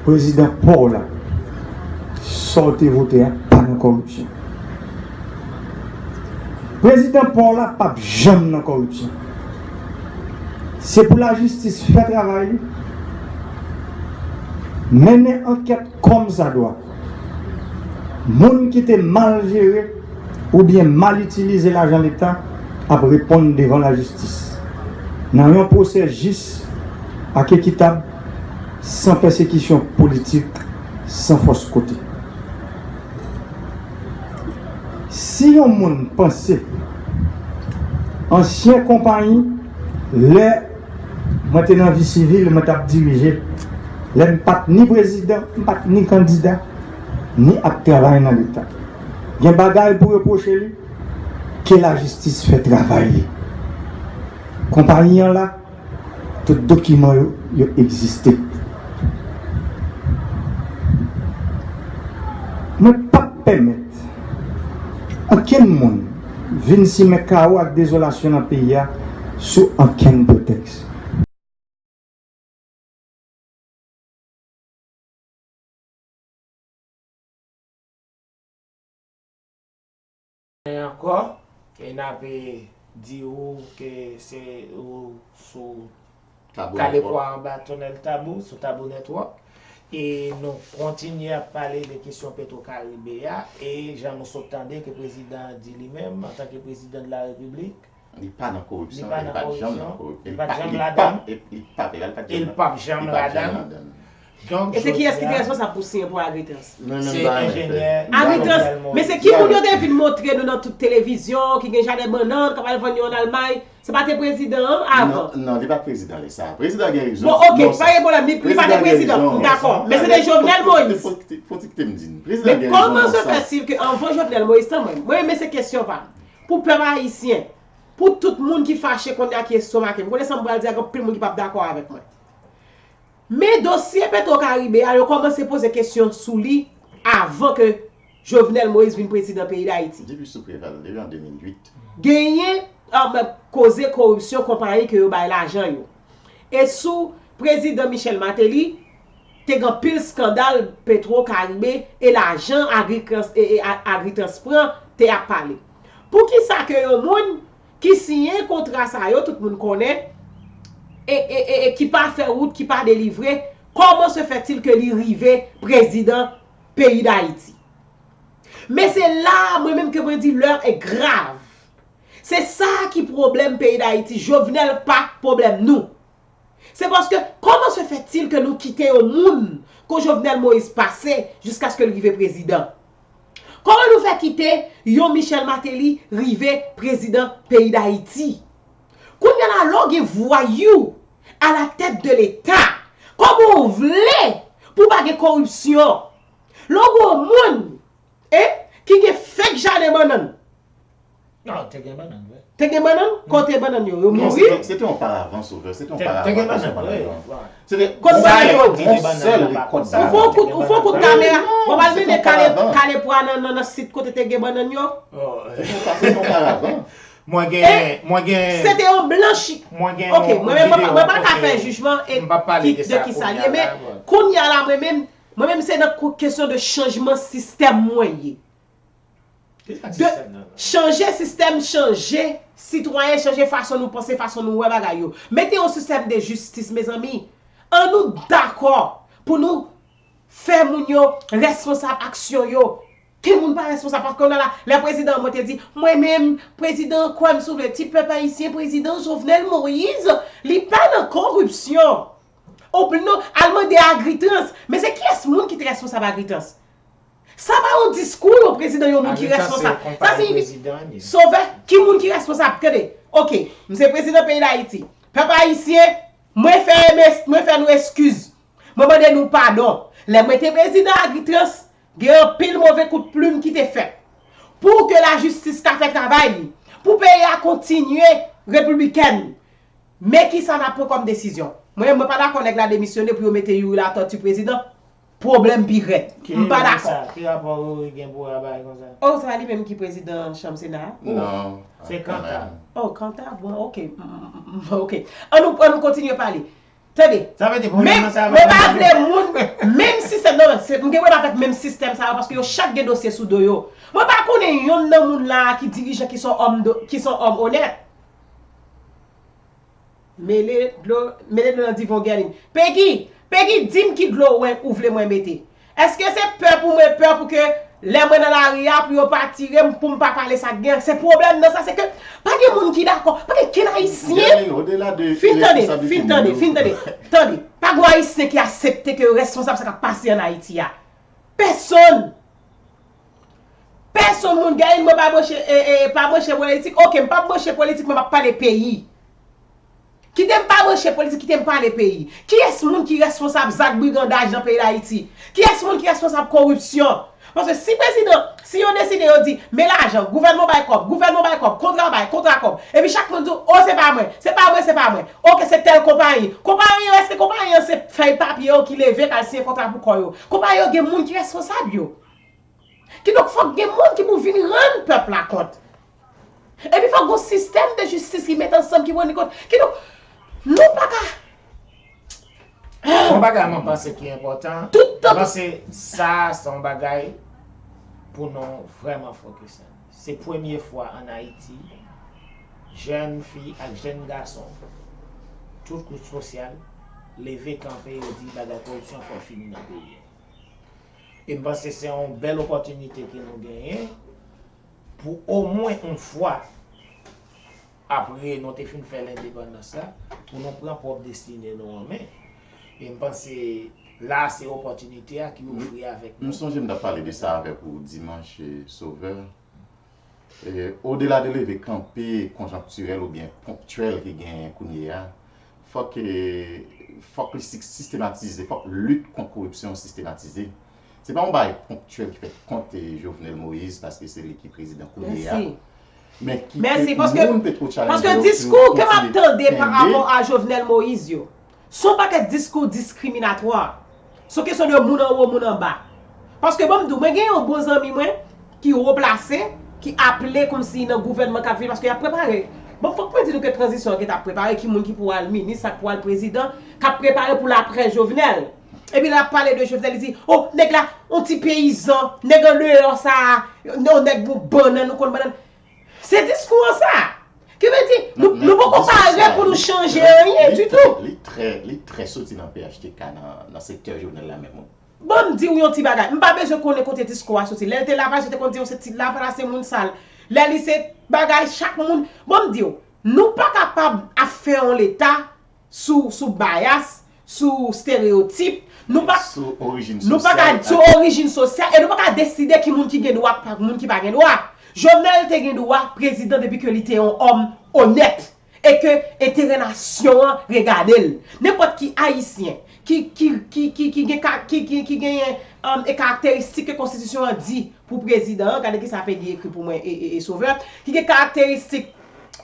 prezidan pa w la, sa w te vote a pa nan kòripsyon. Prezidan pa w la p ap janm nan kòripsyon. Se pou lajistis fè travay li, mennen ankèt kòmsadwa. Moun ki te mal jere oubyen mal itilize lajan Leta ap reponn devan lajistis nan yon pwosè jis ak ekitab, san pèsekisyon politik, san fòs kote. Si yon moun panse ansyen konpayi, lè mwen te nan vi sivil, mwen t ap dirije, lè m pa t ni prezidan, m pa t ni kandida, ni ap travay nan Leta, gen bagay pou repwoche li, ke lajistis fè travay li. Konpayi an la, tout dokiman yo, yo egziste. Mwen p ap pèmèt ankenn moun vin simen kawo ak dezolasyon nan peyi a sou ankenn pretèks. Ankò, e n ape di ou ke se ou sou Tabou Kale Network. Pwa anba tonnèl Tabou, sou Tabou Network. E nou kontinye ap pale de kesyon Petro Caribe a, e jan nou sot tande ke prezidan an di li menm, antanke prezidan de la repiblik, Li pa nan koripsyon, li pa nan koripsyon, li pa t janm ladan l. E li p ap janm ladan l. Donk, e se kiyès ki te responsab pou siyen pou Agritrans? Se enjenyè Aritrans. Men se ki moun yo te vin montre nou nan tout televizyon, ki gen jaden bannann, k ap al vann yo ann Almay? Se pa te prezidan an avan? Non, non, li pa t prezidan lè sa a. Prezidan gen rezon. Bon, oke, pa gen pwoblèm, li, li pa te prezidan. Dakò. Men se te Jovenel Moïse. Fò ti kite m di n. Men kòman se fè sil ke anvan Jovenel Moïse, tann mwen, mwen renmen se kesyon pa m. Pou pèp ayisyen, pou tout moun ki fache kounye a, ki estomake m. Konnen sa m pral di a, gen anpil moun ki p ap dakò avèk mwen. Men dosye Petro Caribe a, yo kòmanse poze kesyon sou li avan ke Jovenel Moïse vin prezidan peyi Dayiti. Depi sou Preval, depi an de mil uit. Genyen, um, koze koripsyon konpayi ke yo bay lajan yo. E sou prezidan Michel Martelly, te gen anpil eskandal Petro Caribe e lajan Agritrans, e, e, a-, Agritrans pran te ap pale. Poukisa ke yon moun ki siyen kontra sa yo, tout moun konnen, e, e, e, e ki pa fè wout, ki pa delivre, comment se fait-il que li rive prezidan peyi Dayiti? Men se la a mwen menm ke mwen di l'heure est grave. Se sa ki pwoblèm peyi Dayiti. Jovenel pa pwoblèm nou. Se paske, comment se fait-il que nou kite yon moun kon Jovenel Moïse pase jiskaske l rive prezidan? Kòman nou fè kite yon Michel Martelly rive prezidan peyi Dayiti? Kounye a la, lè w gen vwayou à la tête de l'État, kòman w vle pou pa gen koripsyon? Lè w gen yon moun e ki gen fake jaden bannann. Non, te gen bannann, vre. Te gen bannann? Kote bannann yo? Yo mouri? Se te yon paravan, Sovè. Se te yon paravan. Te gen bannann, vre. Se te yon sèl rekòt bannann. Ou fè yon kout, ou fè yon kout kamera. Mwen pral mennen kale, kale pwa nan, nan, nan sit kote te gen bannann yo. Se te yon paravan. Mwen gen, mwen gen. Se te yon blanchi. Mwen gen yon videyo. Ok, mwen menm, mwen pa ka fè jijman e ki, de ki sa l ye. Men kounye a la, mwen menm, mwen menm, se nan kesyon de chanjman sistèm mwen ye. De chanje sistèm, chanje sitwayen, chanje fason nou panse, fason nou wè bagay yo. Mete yon sistèm de jistis, mezanmi. An nou dakò pou nou fè moun yo responsab aksyon yo. Ki moun pa responsab? Paske kounye a la, lè prezidan an monte di, mwen menm, prezidan an kwè m sou vle ti pèp ayisyen, prezidan Jovenel Moïse, li pa nan koripsyon. Ou non, al mande Agritrans. Men se kiyès moun ki te responsab Agritrans? Sa pa yon diskou yon prezidan, yon moun ki responsab. Sa siyifi, Sovè, ki moun ki responsab? Tande, ok, m se prezidan peyi Dayiti. Pèp ayisyen, mwen fè, mwen fè nou eskiz. Mwen mande nou padon. Lè mwen te prezidan Agritrans, gen anpil move kout plim ki te fèt. Pou ke lajistis ka fè travay li, pou peyi a kontinye repiblikèn. Men kisa n ap pran kòm desizyon? Mwen, mwen pa dakò nèg la demisyone pou yo mete Youri Latortue prezidan. Pwoblèm pi rèd. M pa dakò. Ki rapò Youri gen pou bagay konsa? Oh, se pa li menm ki prezidan chanm Sena a? Non. Se Kanta. Oh, Kanta, bon, ok. Ok. An nou, an nou kontinye pale. Tande. Sa vle di pwoblèm nan sa. Mwen pa vle moun, menm sistèm, non, se, m gen pwoblèm avèk menm sistèm sa yo, paske yo chak gen dosye sou do yo. Mwen pa konnen yonn nan moun la ki dirijan ki son òm, ki son òm onèt. Mele dlo, mele dlo nan diven w, Guerline. Peggy, Peggy, di m ki dlo w, ou vle mwen mete. Èske se pè pou mwen pè pou ke lè mwen nan lari a, pou yo pa tire m, pou m pa pale sa k gen? Se pwoblèm nan sa, se ke pa gen moun ki dakò, pa gen kenn ayisyen. Guerline, au-delà de... Fin tande, fin tande, fin tande. Tande, pa gen ayisyen ki aksepte ke yo responsab sa k ap pase ann Ayiti a. Pèsonn! Pèsonn moun, Guerline, mwen pa branche, e, e, pa branche politik. Ok, m pa branche politik, men m ap pale peyi. Kite m pa branche politik, kite m pale peyi. Kiyès moun ki responsab zak brigandaj nan peyi Dayiti? Kiyès moun ki responsab koripsyon? Paske si prezidan, si yo deside yo di, men lajan, gouvènman bay kòb, gouvènman bay kòb, kontra bay, kontra kòb. Epi chak moun di, o, se pa mwen, se pa mwen, se pa mwen. Ok, se tèl konpayi. Konpayi an, èske konpayi an se fèy papye yo ki leve k al siyen kontra pou kò yo? Konpayi yo gen moun ki responsab yo. Kidonk, fòk gen moun ki pou vin rann pèp la kont. Epi fòk gon sistèm de jistis ki mete ansanm, ki pou rann li kont. Kidonk, nou pa ka... Yon bagay mwen panse ki enpòtan, mwen panse sa, se yon bagay pou nou vrèman fokis. Se premye fwa ann Ayiti, jèn fi ak jèn gason, tout kouch sosyal, leve kanpe, yo di bagay koripsyon fò fini nan peyi a. E m panse se yon bèl opòtinite ke nou genyen pou omwen yon fwa, apre nou te fin fè lendepandans la, pou nou pran pwòp destine nou an men. E m panse la se opòtinite a ki ofri avèk nou. M sonje m t ap pale de sa avèk ou dimanch, e, Sovè. E, odela de leve kanpe konjonktirèl oubyen ponktyèl ki genyen kounye a, fòk, e, fòk li si-, sistematize, fòk lit kont koripsyon sistematize. Se pa yon bagay ponktyèl ki fèt kont, e, Jovenel Moïse paske se li ki prezidan kounye a. Men ki ke moun Petro Challenger yo, pou yo kontinye kenbe. Paske diskou ke m ap tande pa rapò a Jovenel Moïse yo, se yon pakèt diskou diskriminatwa. Se yon kesyon de moun anwo, moun anba. Paske ban m di w, mwen gen yon bon zanmi mwen ki wo plase, ki aple kòmsi nan gouvènman k ap vini, paske y ap prepare. Bon, fòk mwen di nou ke tranzisyon an gentan ap prepare, ki moun ki pou al minis, sa k pou al prezidan, k ap prepare pou l apre Jovenel. Epi lè l ap pale de Jovenel, li di, o, nèg la, yon ti peyizan, nèg andeyò sa a, yon nèg bon bannann, nou konn bannann. Se diskou an sa. Ki vle di, nou, nou poko pare pou nou chanje anyen ditou. Li trè, li trè soti nan P H T K nan, nan sektè Jovenel la menm, wi. Bon, m di w yon ti bagay. M pa bezwen konnen kote diskou a soti. Lè l te Lavalas, yo te konn di w se ti Lavalas, se moun sal. Lè li se bagay, chak moun. Bon, m di w, nou pa kapab ap fè yon leta sou, sou bias, sou stereyotip. Nou pa, sou orijin sosyal, sou orijin sosyal, e nou pa ka deside ki moun ki gen dwa ak pa, moun ki pa gen dwa. Jovenel te gen dwa prezidan depi ke li te yon òm onèt e ke enterè nasyon an regade l. Nenpòt ki Ayisyen ki, ki, ki, ki, ki gen ka, ki, ki, ki genyen um, e karakteristik ke konstitisyon an di pou prezidan an, gade ki sa Pegi ekri pou mwen e, e, e Sovè, ki gen karakteristik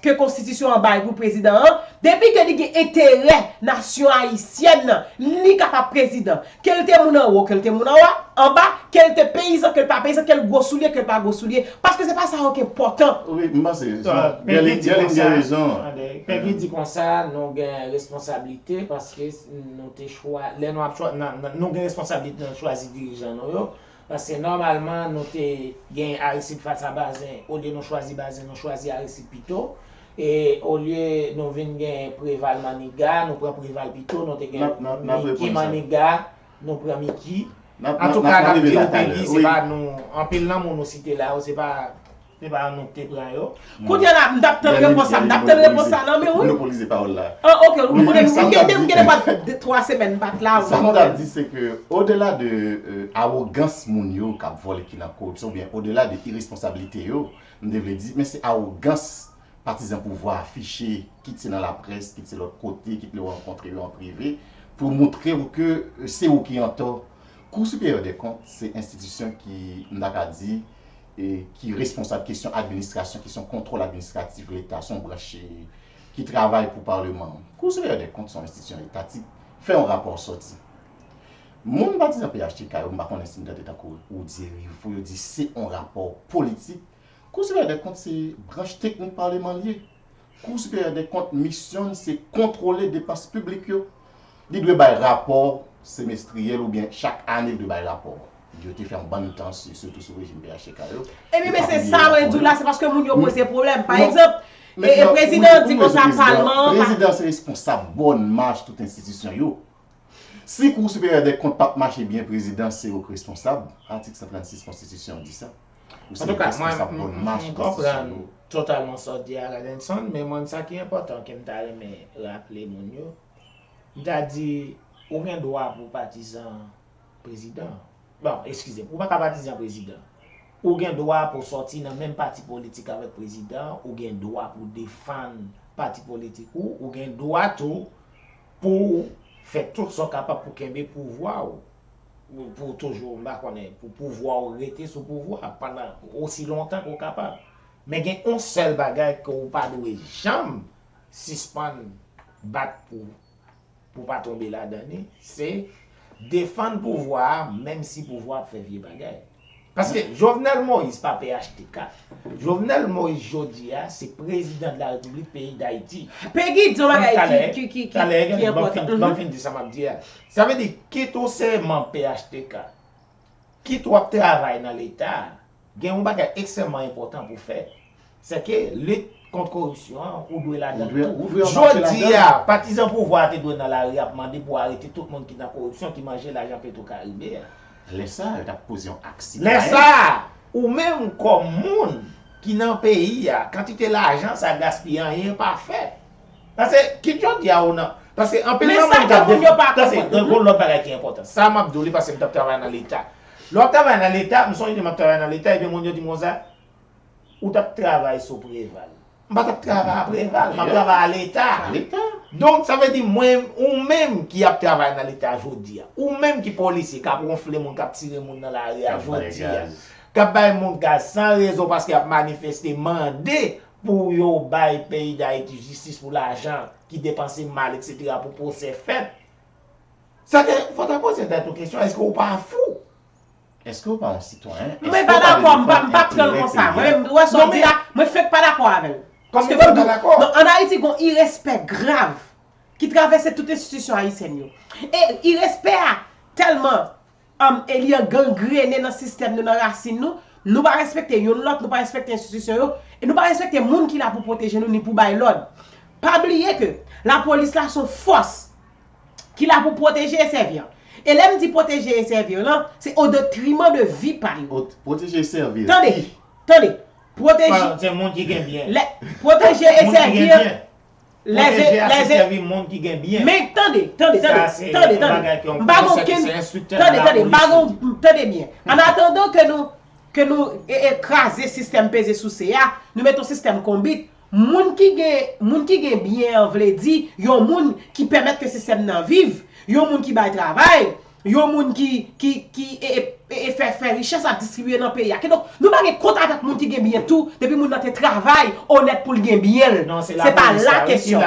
ke konstitisyon an bay pou prezidan an, depi ke li gen enterè nasyon ayisyèn nan, li kapab prezidan. Ke l te moun anwo, ke l te moun anwa, anba, ke l te peyizan, ke l pa peyizan, ke l gwo soulye, ke l pa gwo soulye. Paske se pa sa yo ki enpòtan. Wi, m panse, Pegi di konsa, Pegi di konsa, nou gen responsablite paske nou te chwa, lè nou ap chwa, nou gen responsablite nan chwazi dirijan nou yo. Paske nòmalman, nou te gen Aristide fas a Bazin. Olye nou chwazi Bazin, nou chwazi Aristide pito. E olye nou vin gen Preval Maniga, nou pran Preval pito, nou te gen Miki Maniga, nou pran Miki. Antouka, n ap di w Pegi, se pa nou, anpil nan moun ou site la yo, se pa, se pa nou k te pran yo. Kounye a la, m t ap tann repons la, m t ap tann repons la nan men w wi. Monopolize pawòl la. Ah, ok, ou konnen m gen de, m gen de twa semèn m pa t la. Sa m t ap di, se ke, odela de euh, awogans moun yo k ap vòlè ki nan koripsyon, oubyen odela de iresponsablite yo, m te vle di, men se awogans patizan pouvwa afiche, kit se nan laprès, kit se lòt kote, kit lè w rankontre yo an prive, pou yo montre w ke euh, se ou ki antò. Kou Siperyè dè Kont se enstitisyon ki, m ta ka di, e ki responsab kesyon administrasyon, kesyon kontwòl administratif Leta, se yon branch ki travay pou Paleman an. Kou Siperyè dè Kont se yon enstitisyon etatik, fè yon rapò sòti. Moun patizan P H T K yo, m pa konnen si m tande tankou Roudier Rivaux, yo di se yon rapò politik. Kou Siperyè dè Kont se branch teknik Paleman l ye. Kou Siperyè dè Kont misyon l se kontwole depans piblik yo. Li dwe bay rapò semestriyèl oubyen chak ane li dwe bay rapò. Yo te fè yon bann tan, si- sitou sou rejim P H T K yo. Epi men se sa mwen di w la, se paske moun yo poze pwoblèm. Pa egzanp, e prezidan an di konsa palman an pa. Prezidan se responsab bòn mach tout enstitisyon yo. Si Kou Siperyè dè Kont p ap mache byen, prezidan se ou k responsab. Atik san trannsis konstitisyon an di sa. Ou se responsab bòn mach enstitisyon yo. Totalman sa w di a, Radenson, men mwen, sa ki enpòtan ke m ta renmen raple moun yo, m ta di, ou gen dwa pou patizan prezidan. Bon, eskize m, ou pa ka patizan prezidan. Ou gen dwa pou sòti nan menm pati politik avèk prezidan, ou gen dwa pou defann pati politik ou, ou gen dwa tou pou fè tout sa w kapab pou kenbe pouvwa w. Pou, pou toujou, m pa konnen, pou pouvwa w rete sou pouvwa pandan osi lontan ke w kapab. Men gen yon sèl bagay ke w pa dwe janm sispann bat pou, pou pa tonbe ladan li, se defann pouvwa a, menm si pouvwa ap fè vye bagay. Paske Jovenel Moïse pa P H T K. Jovenel Moïse jodi a se prezidan de la repiblik peyi Dayiti. Pegi di yon bagay ki, ki, ki, ki, ki enpòtan. Ban m fin di sa m ap di a. Sa vle di, kit ou se manm P H T K, kit w ap travay nan Leta, gen yon bagay ekstrèmman enpòtan pou fè. Se ke lit kont koripsyon an, ou dwe ladan l tou. Jodi a, patizan pouvwa a te dwe nan lari ap mande pou arete tout moun ki nan koripsyon, ki manje lajan Petro Caribe a. Lè sa a, yo t ap poze yon ak sitwayen. Lè sa a, ou menm kòm moun ki nan peyi a, kantite lajan sa gaspiye, anyen pa fèt. Paske, kit jodi a ou nan, paske anpil nan moun k ap defann, paske gen yon lòt bagay ki enpòtan. Sa m ap di w li paske m t ap travay nan Leta. Lè w ap travay nan Leta, m sonje m ap travay nan Leta, epi moun yo di m konsa, ou t ap travay sou Preval. M pa t ap travay a Preval, m ap travay a Leta. Donk, sa vle di mwen, ou menm ki ap travay nan Leta jodi a, ou menm ki polisye k ap wonfle moun, k ap tire moun nan lari a jodi a, k ap bay moun gaz san rezon paske y ap manifeste, mande pou yo bay peyi Dayiti jistis pou lajan ki depanse mal, etsetera, pou pwosè fèt. Sa ke, fò w ta poze tèt ou kesyon, èske w pa fou? Èske w pa yon sitwayen? Mwen pa dakò, m pa, m pa pran l konsa. Mwen, ou wè sa w di a, mwen fenk pa dakò avè l. Paske pou di w, non, ann Ayiti, gon irespè grav ki travèse tout enstitisyon ayisyèn yo. E irespè a tèlman um, e li an gangrene nan sistèm nou, nan rasin nou. Nou pa respekte youn lòt, nou pa respekte enstitisyon yo, e nou pa respekte moun ki la pou pwoteje nou ni pou bay lòd. Pa bliye ke lapolis la se yon fòs ki la pou pwoteje e sèvi an. E lè m di pwoteje e sèvi lan, se o detriman de vi pa yo. Pwoteje e sèvi. Tande, tande. Pwoteje. Se moun ki gen byen. Pwoteje e sèvi. Pwoteje a se sèvi moun ki gen byen. Men tande, tande, tande, tande, tande. M pa gen okenn. Tande, tande, m pa gen. Tande byen. An atandan ke nou ke nou e, e kraze sistèm peze souse a, nou mete yon sistèm konbit. Moun ki gen moun ki gen byen an vle di yon moun ki pèmèt ke sistèm nan viv, yon moun ki bay travay, yon moun ki ki ki e, e, e fè fè richès ap distribiye nan peyi a. Kidonk, nou pa gen kont avèk moun ki gen byen tou, depi moun nan te travay onèt pou l gen byen l. Se pa la kesyon.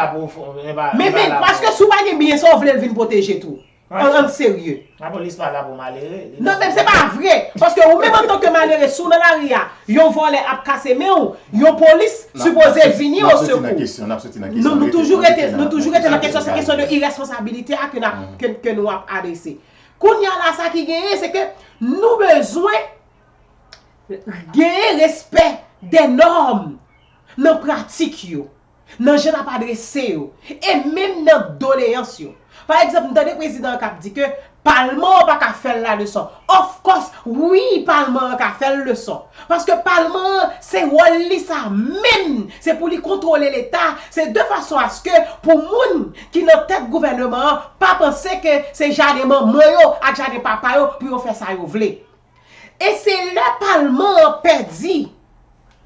Men men paske si w pa gen byen sa w vle l vin pwoteje tou. An an serye. Lapolis pa la pou malere. Non, men se pa vre. Paske ou menm antanke malere, si w nan lari a, yon vòlè ap kase men w, yon polis sipoze vini o sekou. Nou toujou rete, nou toujou rete nan kesyon, se kesyon de iresponsabilite a ke n ap, ke, ke nou ap adrese. Kounye a la, sa ki genyen, se ke nou bezwen genyen respè de nòm nan pratik yo, nan jan n ap adrese yo, e menm nan doleyans yo. Pa egzanp, m tande prezidan an k ap di ke palman an pa ka fè l la leson. Of course, wi, palman an ka fè l leson. Paske palman an, se wòl li sa menm. Se pou li kontwole Leta. Se de fason aske pou moun ki nan tèt gouvèneman an pa panse ke se jaden manman yo ak jaden papa yo pou yo fè sa yo vle. E se lè palman an pèdi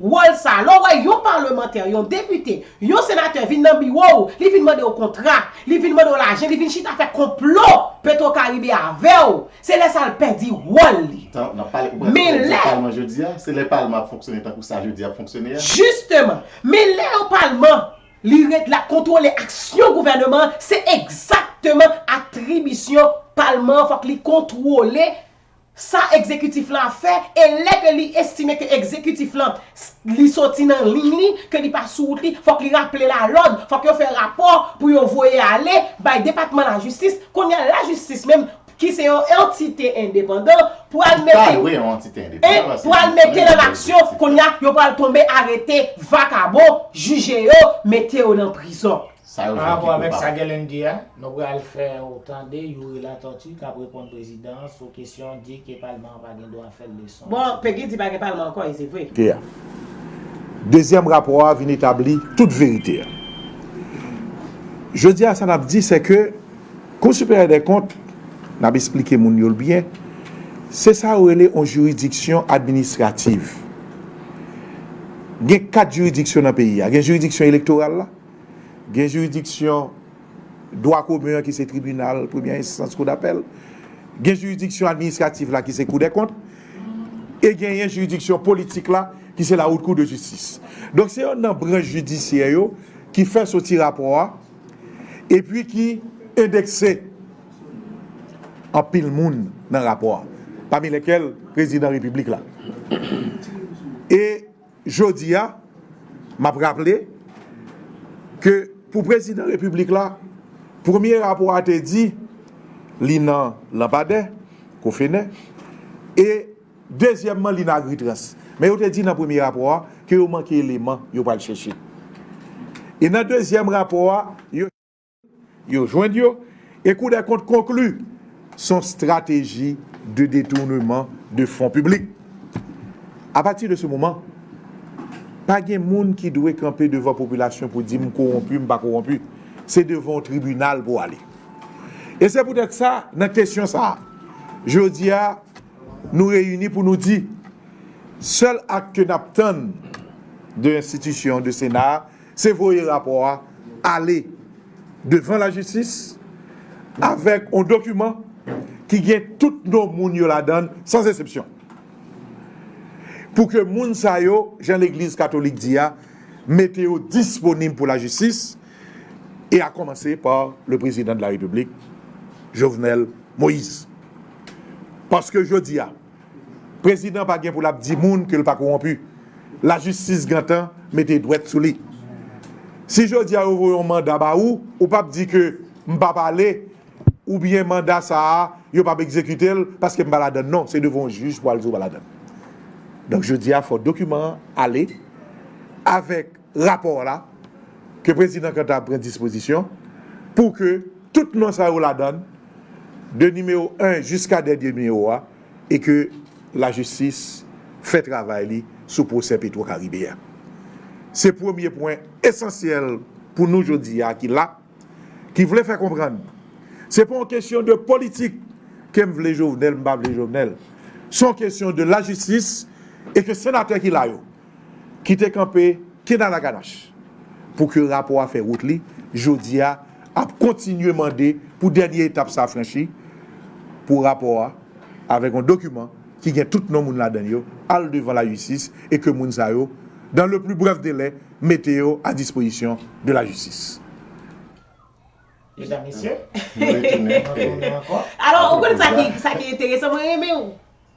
wòl sa. Lè w wè yon palmantè, yon depite, yon senatè vin nan biwo w, li vin mande w kontra, li vin mande w lajan, li vin chita fè konplo Petwokaribe avè w, se lè sa l pèdi wòl li. Men lè. Palman jodi a, se lè palman ap fonksyone tankou sa jodi a ap fonksyone a. Jisteman. Men lè yon palman, li ret la kontwole aksyon gouvèneman an, se egzakteman atribisyon palman an, fòk li kontwole sa egzekitif lan ap fè, e lè ke li estime ke egzekitif lan, li soti nan liy li, ke li pa sou wout li, fòk li raple l a lòd, fòk yo fè rapò pou yo voye ale bay depatman lajistis. Kounye a lajistis menm, ki se yon antite endepandan, pral mete, pral mete l an aksyon, kounye a yo pral tonbe arete vakabon, jije yo, mete yo nan prizon. Pa rapò avèk sa Guerlain di a, nou pral fè w tande Youri Latortue k ap reponn prezidan an sou kesyon di ke palman an pa gen dwa fè l leson. Bon, Pegi di pa gen palman ankò, e se vre. Dezyèm rapò a vin etabli tout verite a. Jodi a, sa n ap di, se ke Kou Siperyè dè Kont, n ap esplike moun yo l byen, se sa yo rele yon jiridiksyon administrativ. Gen kat jiridiksyon nan peyi a. Gen jiridiksyon elektoral la, gen jiridiksyon dwa komen an ki se tribinal premyè enstans, kou dapèl, gen jiridiksyon administratif la ki se kou dè kont, e genyen jiridiksyon politik la ki se la Haute Cour de Justice. Donk se youn nan branch jidisyè yo ki fè soti rapò a, epi ki endekse anpil moun nan rapò a, pami lèkèl prezidan repiblik la. E Jodi a, m ap raple ke pou prezidan repiblik la, premye rapò a te di li nan lanpadè, kofenè, e dezyèmman li nan Agritrans. Men yo te di nan premye rapò a ke yo manke eleman yo pral chèche. E nan dezyèm rapò a, yo yo jwenn yo, e Kou dè Kont konkli se yon strateji de detournement de fonds publics. A pati de se moman, pa gen moun ki dwe kanpe devan popilasyon pou di m kowonpi, m pa kowonpi. Se devan yon tribinal pou w ale. E se poutèt sa, nan kesyon sa a, jodi a, nou reyini pou nou di, sèl ak ke n ap tann de enstitisyon, de Sena a, se voye rapò a ale devan lajistis avèk yon dokiman ki gen tout non moun yo ladan l, san eksepsyon. Pou ke moun sa yo, jan legliz katolik di a, mete yo disponib pou lajistis, e a kòmanse pa le président de la République, Jovenel Moïse. Paske jodi a, prezidan pa gen pou l ap di moun ke l pa kowonpi. Lajistis gentan mete dwèt sou li. Si jodi a yo voye yon manda ba ou, ou p ap di ke m p ap ale, oubyen manda sa a, yo p ap egzekite l paske m pa ladann. Non, se devan yon jij pou al di w pa ladann. Donk jodi a, fò dokiman an ale avèk rapò la, ke prezidan Kanta pran dispozisyon pou ke tout non sa yo ladann, de nimewo en jiska dènye nimewo a, e ke lajistis fè travay li sou pwosè Petwo Karibe a. Se premye pwen esansyèl pou nou jodi a ki la, ki vle fè konprann se pa yon kesyon de politik ke m vle Jovenel, m pa vle Jovenel. Se yon kesyon de lajistis e ke senatè ki la yo, ki te kanpe kenal ak anach pou ke rapò a fè wout li, jodi a ap kontinye mande pou dènye etap sa franchi, pou rapò a avèk yon dokiman ki gen tout non moun ladan l yo al devan lajistis e ke moun sa yo, dans le plus bref délai, mete yo a dispozisyon de lajistis. Medam, mesye, Nou retounen. nou retounen ankò. Alò, ou konn sa ki, sa ki enteresan, mwen renmen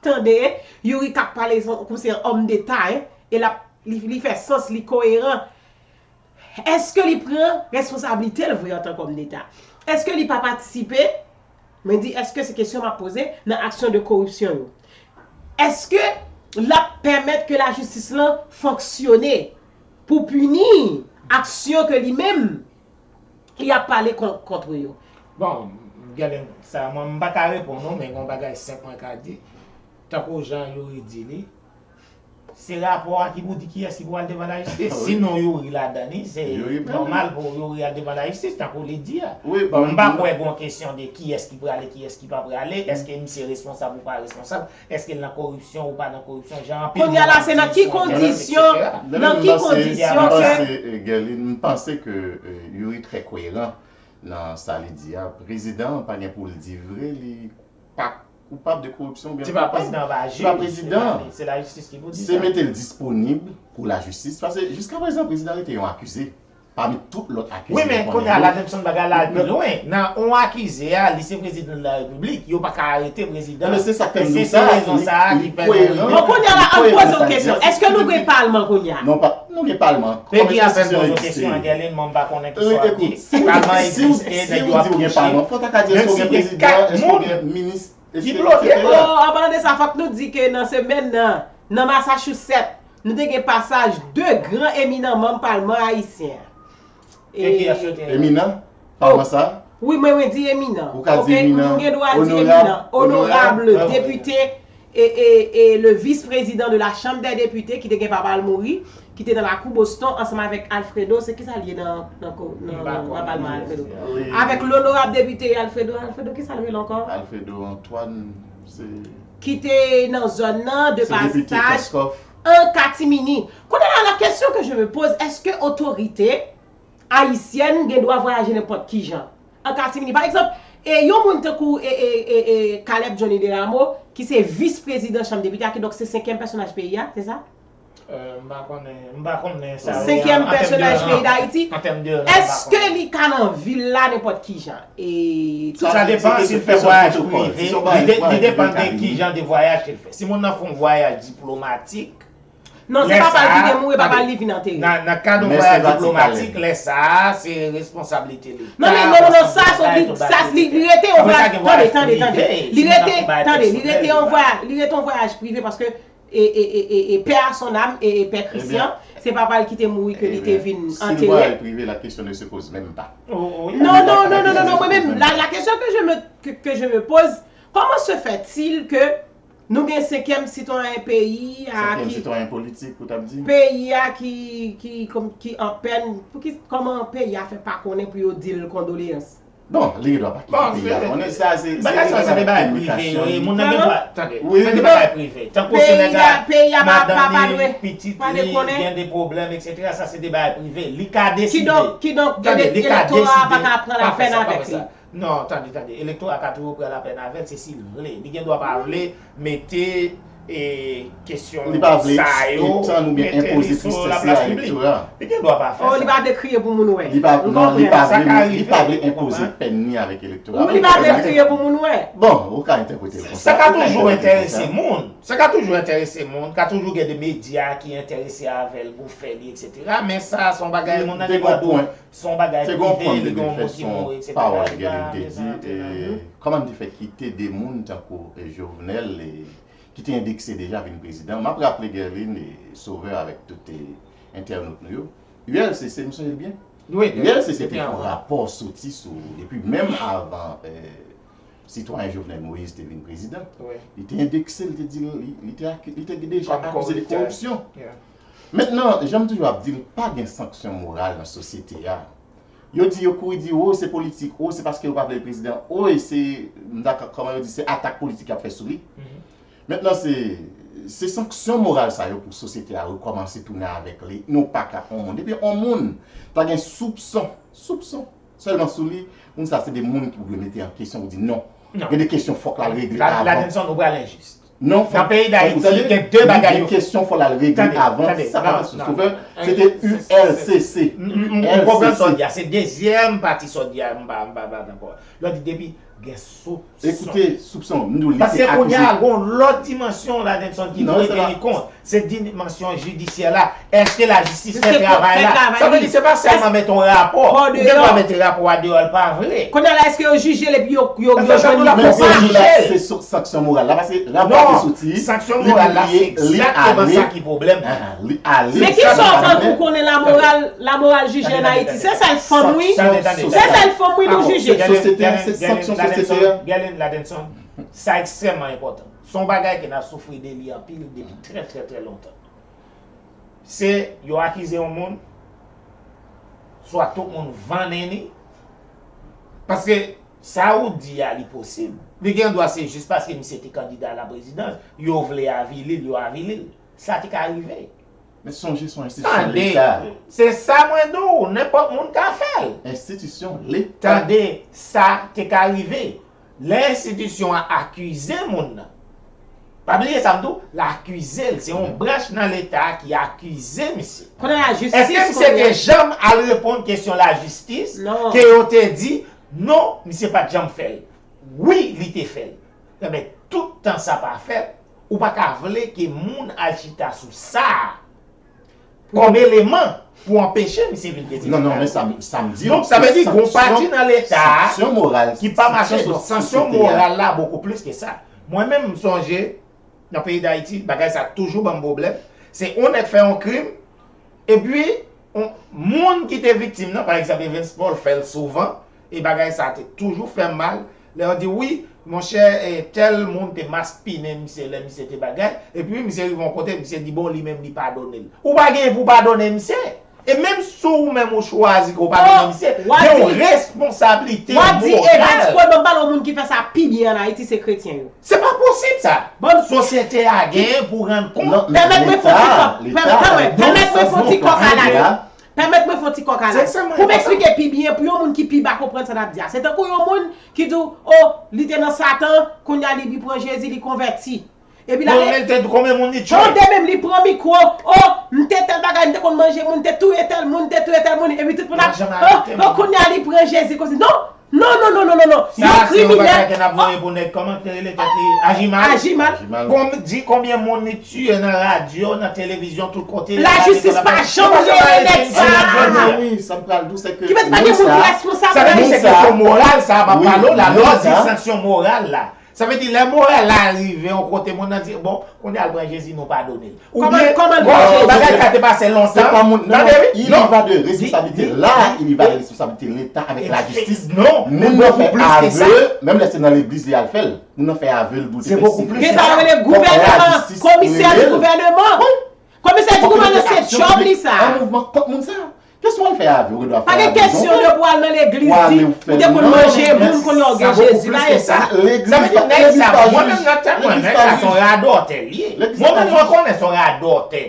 tande Youri k ap pale kòmsi se yon òm deta, e l ap, li, li fè sans, li koyeran. Èske li pran responsablite l vre antan k òm deta? Èske li pa patisipe, mwen di èske se kesyon m ap poze, nan aksyon de koripsyon yo? Èske l ap pèmèt ke lajistis lan fonksyone pou pini aksyon ke li menm li ap pale kont yo? Bon, gade, sa mwen m pa ka reponn ou, men gon bagay senp mwen ka di. Tankou jan Youri di li, se rapò a ki pou di kiyès ki pou al devan lajistis. Si non Youri ladan li, se nòmal pou Youri al devan lajistis, tankou li di a. M pa kwè gon kesyon de kiyès ki prale, kiyès ki pa prale, èske misye responsab ou pa responsab, èske l nan koripsyon ou pa nan koripsyon, jan anpil Kounye a la, se nan ki kondisyon, nan ki kondisyon ke Gerline, m panse ke Youri trè koyeran nan sa li di a. Prezidan an pa gen pou l di vre, li pa koupab de koripsyon oubyen Se pa prezidan an pa jij, prezidan. Se lajistis ki pou di Se sa. Mete l disponib pou lajistis. Paske jiska prezan prezidan rete yon akize pami tout lòt akize. Wi, men kounye a la, menm si yon bagay la al pi lwen. Nan yon akize a, li se prezidan de la repiblik, yo pa ka arete prezidan. Men se sa k fè m Èske di se sa, rezon sa a ki fè koyeran. Bon, kounye a la, an poze yon kesyon. Èske nou gen palman kounye a? Non, pa, nou gen palman. Pegi ap fè m poze yon kesyon a Gerline, mwen m pa konnen ki sa w ap di. Palman egziste, nèg yo ap touche. Fò ta ka di èske w gen prezidan, èske w gen minis, Ki bloke. Bon, an palan de sa, fòk nou di ke nan semèn nan, nan Massachusetts, nou te gen pasaj de gran eminan manm palman ayisyen. E kiyès yo te ye? Eminan? Palman sa? Wi, mwen mwen di eminan. Ou ka di eminan, Nou gen dwa di onorab, eminan. Onorab, onorab. depite e, e, e le vice-président de la Chambre des députés ki te gen papa l mouri, ki te nan lakou Boston ansanm avèk Alfredo, se kisa l ye nan nan ko- nan nan palman Alfredo? Avèk l'honorable député Alfredo, Alfredo kisa l rele ankò? Alfredo Antoine, se Ki te nan zòn nan de se depite pasaj Kenskòf. An katimini. Kounye a la, la kesyon ke je me pose, èske otorite ayisyèn gen dwa vwayaje nenpòt ki jan an katimini? Pa egzanp, e yon moun tankou e, e, e, e Caleb Johnny Desrameaux, ki se vis prezidan chanm depite a, kidonk se senkyèm pèsonaj peyi a, se sa? Euh, m pa konnen, m pa konnen sa. Senkyèm pèsonaj peyi Dayiti. An tèm de Èske li ka nan vil la nenpòt ki jan? E Sa depann si l fè vwayaj prive, li depann de ki jan de vwayaj ke l fè. Si moun nan fè yon vwayaj diplomatik, Non, se papa l ki te mouri, papa l li vin antere. Nan kad yon vwayaj diplomatik, lè sa a, se responsablite Leta. Non, men non, non, non, sa se li, sa li, li rete yon vwayaj, tande, tande, tande. Li rete, tande, li rete yon vwayaj, li rete yon vwayaj prive paske e, e, e, e, e pè a son nam, e, e pè Christian, se papa l ki te mouri ke li te vin antere. Si l vwayaj prive, la question ne se pose même pas. Non, non, non, non, non, non, mwen menm, la, la question que je me, que, que je me pose, comment se fait-il que nou gen senkyèm sitwayen peyi a Senkyèm ki sitwayen politik, ou t ap di? Peyi a ki ki kòm ki an pèn, pou ki kòman peyi a fè pa konnen pou yo di l kondoleyans? Bon, li gen dwa pa kite peyi a konnen sa, se se Bagay sa se de bagay prive yo ye, moun nan gen dwa, tande, se de bagay prive. Tankou se nèg la, madanm li, pitit li gen de pwoblèm, etsetera, sa se de bagay prive. Li ka deside. Kidonk, kidonk, elektora a pa ka pran lapèn avèk li. Non, tande, tande. Elektora ka toujou pran lapèn avè l, se si l vle. Li gen dwa pa vle mete e kesyon sa yo, mete li sou laplas piblik. Li gen dwa pa fè sa. Oh, li pa vle kriye pou moun wè. Li pa, non, li pa vle, li pa vle enpoze pèn ni avèk elektora. Ou li pa vle kriye pou moun wè. Bon, ou ka entèprete l konsa. Sa ka toujou enterese moun. Sa ka toujou enterese moun. Ka toujou gen de medya ki enterese avè l pou fè li, etsetera. Men sa, se yon bagay moun nan gen dwa di w. Se yon bagay prive, li gen yon moun ki mouri, etsetera. Li pa antre nan de sa. Kòman m te fè kite de moun tankou Jovenel, ki te endekse deja vin prezidan? M ap raple Guerline e Sauveur avèk tout entènot nou yo. U L C C, m sonje l byen? U L C C te fè yon rapò soti sou, depi menm avan Sitwayen Jovenel Moïse te vin prezidan, li te endekse, li te di, li, li te, li te deja akize de koripsyon. Mentnan, jan m toujou ap di l, pa gen sanksyon moral nan sosyete a. Yo di, yo kouri di, o, se politik, o, se paske yo pa vle l prezidan, o, e se, m dakò, kòman yo di, se atak politik y ap fè sou li. Mentnan, se, se sanksyon moral sa yo pou sosyete a rekòmanse tounen avèk li. Nou pa ka on moun. Depi on moun ta gen soupson, soupson, sèlman sou li, moun sa se de moun ki pou dwe mete an kesyon pou di non. Gen de kesyon fòk l al regle avan. Ladenson, ou pral enjis. Non, fòk, nan peyi Dayiti, gen de bagay yo. Gen kesyon fòk l al regle avan. Sa pa nan souf. Se te U L C C. M konprann sa w di a. Se dezyèm pati sa w di a, m pa, m pa, m pa dakò. Lè w di depi gen soupson. Ekoute, soupson, m di w li te akize. Paske kounye a, gen yon lòt dimansyon Ladenson ki dwe teni kont. Se dimansyon jidisyè la. Èske lajistis fè travay la? Sa vle di, se pa sèlman mete yon rapò. Ou gen dwa mete rapò a deyò, l pa vre. Kounye a la, èske yo jije l epi yo, yo, yo jwenn li koupab? Se sanksyon moral la, paske rapò a te soti, sanksyon moral la, se egzakteman sa ki pwoblèm nan. Li ale. Men kisa w fè pou konnen lamoral, lamoral jije an Ayiti? Se sèl fanm, wi. Se sèl fanm, wi, nou jije. Sosyete, se sanksyon sosyete a. Galen, Ladenson, sa ekstrèmman enpòtan. Se yon bagay ke n ap soufri de li anpil depi trè, trè, trè lontan. Se yo akize yon moun, swa tout moun vannen li, paske sa ou di a li posib. Li gen dwa se jis paske misye te kandida a la prezidans, yo vle avili l, yo avili l. Sa te ka rive. Men sonje se yon enstitisyon Leta. Se sa mwen di w, nenpòt moun ka fè l. Enstitisyon Leta. Tande, sa te ka rive. Lè enstitisyon an akize moun nan, pa bliye sa m di w, l akize l. Se yon branch nan Leta ki akize misye. Konnen lajistis. Èske misye te janm al reponn kesyon lajistis ke yo te di, non, misye pa t janm fè l? Wi, li te fè l. Enben, tout tan sa pa fèt, ou pa ka vle ke moun al chita sou sa a kòm eleman pou anpeche misye vin prezidan. Non, non, men sa m, sa m di w, donk, sa vle di, gon pati nan Leta a ki pa mache. Donk, sanksyon moral la bokou plis ke sa. Mwen menm, m sonje, nan peyi Dayiti, bagay sa toujou ban m pwoblèm. Se yon nèg fè yon krim, epi, yon moun ki te viktim nan, pa egzanp, Evens Paul fè l souvan, e bagay sa te toujou fè m mal. Lè yo di, wi, monchè, e, tèl moun te maspinen misye lè misye te bagay, epi misye rive yon kote, misye di, bon, li menm, li padone l. Ou pa genyen pou w padone misye. E menm si w menm ou chwazi ke w padone misye, gen yon responsablite moral. W ap di Evens Paul, ban m pale yon moun ki fè sa pi byen ann Ayiti, se kretyen yo. Se pa posib sa. Sosyete a genyen pou rann kont. Pèmèt mwen fè yon ti kòk, pèmèt mwen fè yon ti kòk ala yo. Pèmèt mwen fè yon ti kòk ala yo. Pou m eksplike pi byen, pou yon moun ki pi ba konprann sa n ap di a. Se tankou yon moun ki di w, o, li te nan Satan, kounye a li, li pran Jezi, li konvèti. Epi la, konbyen moun li tiye? Tande menm, li pran mikwo, o, m te tèl bagay, m te konn manje moun, m te touye tèl moun, m te touye tèl moun, epi tout moun ap, o, o, kounye a li pran Jezi konsi. Non, non, non, non, non, non, non. Sa se yon bagay ke n ap voye pou nèg, kòman ki te rele tèt li? Ajimal. Ajimal. Ajimal. Kon, di konbyen moun li tiye nan radyo, nan televizyon, tout kote. Lajistis pa janm jere nèg sa. Wi, sa m pral di w, se ke ki pa gen moun ki responsab. Sa vle di se kesyon moral sa, m ap pale w la, lè w di sanksyon moral la. Sa vle di, lè moral la rive yon kote, moun nan di, bon, kounye a l pran Jezi, nou padone l. Oubyen, bon, bagay sa te pase lontan. Tande, wi, non. Il y va de responsabilité. La, il y va de responsabilité Leta avèk lajistis. Non, moun nan fè avè, menm lè se nan legliz li al fè l, moun nan fè avè l pou l te fè si. Gen sa yo rele gouvènman, komisè di gouvènman. Komisè di gouvènman, se djòb li sa. An mouvman kont moun sa. Kèson w al fè avè w, ou gen dwa fè avè w. Pa gen kesyon de pou al nan legliz di ou te konn manje moun kounye a w gen Jezi, pa gen sa. Sa vle di nèg sa, mwen menm nan tèt mwen, nèg sa se yon radòtè li ye. Mwen menm mwen konnen se yon radòtè.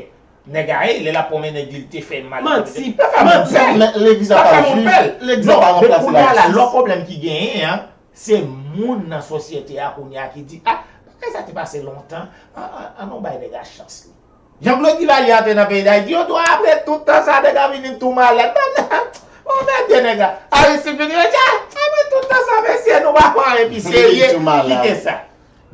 Nèg a ye, lè l ap pwomennen di l te fè mal. Manti, manti. Men legliz la pa jij, legliz la pa ranplase lajistis. Non, men kounye a la, lòt pwoblèm ki genyen an, se moun nan sosyete a kounye a ki di, a, bagay sa te pase lontan, an, an, an nou bay nèg a chans li. Jean Claude Duvalier antre nan peyi Dayiti, yo tou apre tout tan sa nèg la vini tou malad. Bon, men byen nèg la. Aristide vini, yo di, a, apre tout tan sa, mesye, nou pa fè anyen pi serye, kite sa.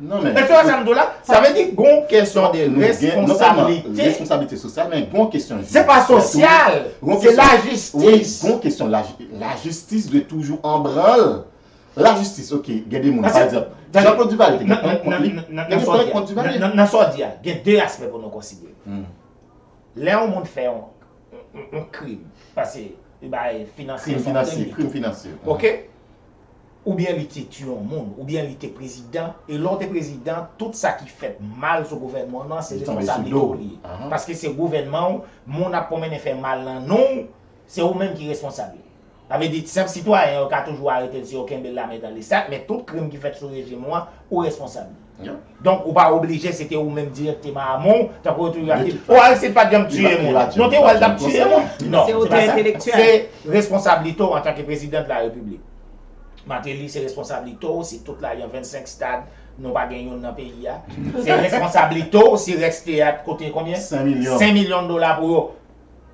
Non, men, e se sa m di w la, sa vle di gon kesyon de responsablite. Responsabilite sosyal, men gon kesyon jidisye tou. Se pa sosyal, se lajistis. Wi, gon kesyon laj-, lajistis dwe toujou an branl. Lajistis, ok, gen de moun, pa egzanp, Jean Claude Duvalier te gen plent kont li, te gen plent kont Duvalier. Nan, nan, nan sa w di a, gen de aspè pou nou konsidere. Lè yon moun fè yon, yon, yon krim, paske li bay finansye, krim finansye, krim finansye. Ok? oubyen li te tiye yon moun, oubyen li te prezidan, e lè w te prezidan, tout sa ki fèt mal sou gouvènman w nan, se responsablite w li ye. Paske se gouvènman w, moun ap pwomennen fè mal nan non w, se ou menm ki responsab li. Sa vle di, senp sitwayen, yo ka toujou arete l si yo kenbe l lamen dan le sak, men tout krim ki fèt sou rejim ou an, ou responsab li. Donk, ou pa oblije se te ou menm dirèkteman a men w, tankou yo toujou ap di, o, Aristide pa t janm tiye moun. Non, te wè l t ap tiye moun. Non, se pa sa. Se responsablite w antanke prezidan de la repiblik. Martelly, se responsablite w si tout lajan vennsenk stad, nou pa gen youn nan peyi a. Se responsablite w si rès teyat koute konbyen? Senk milyon. Senk milyon dola pou yo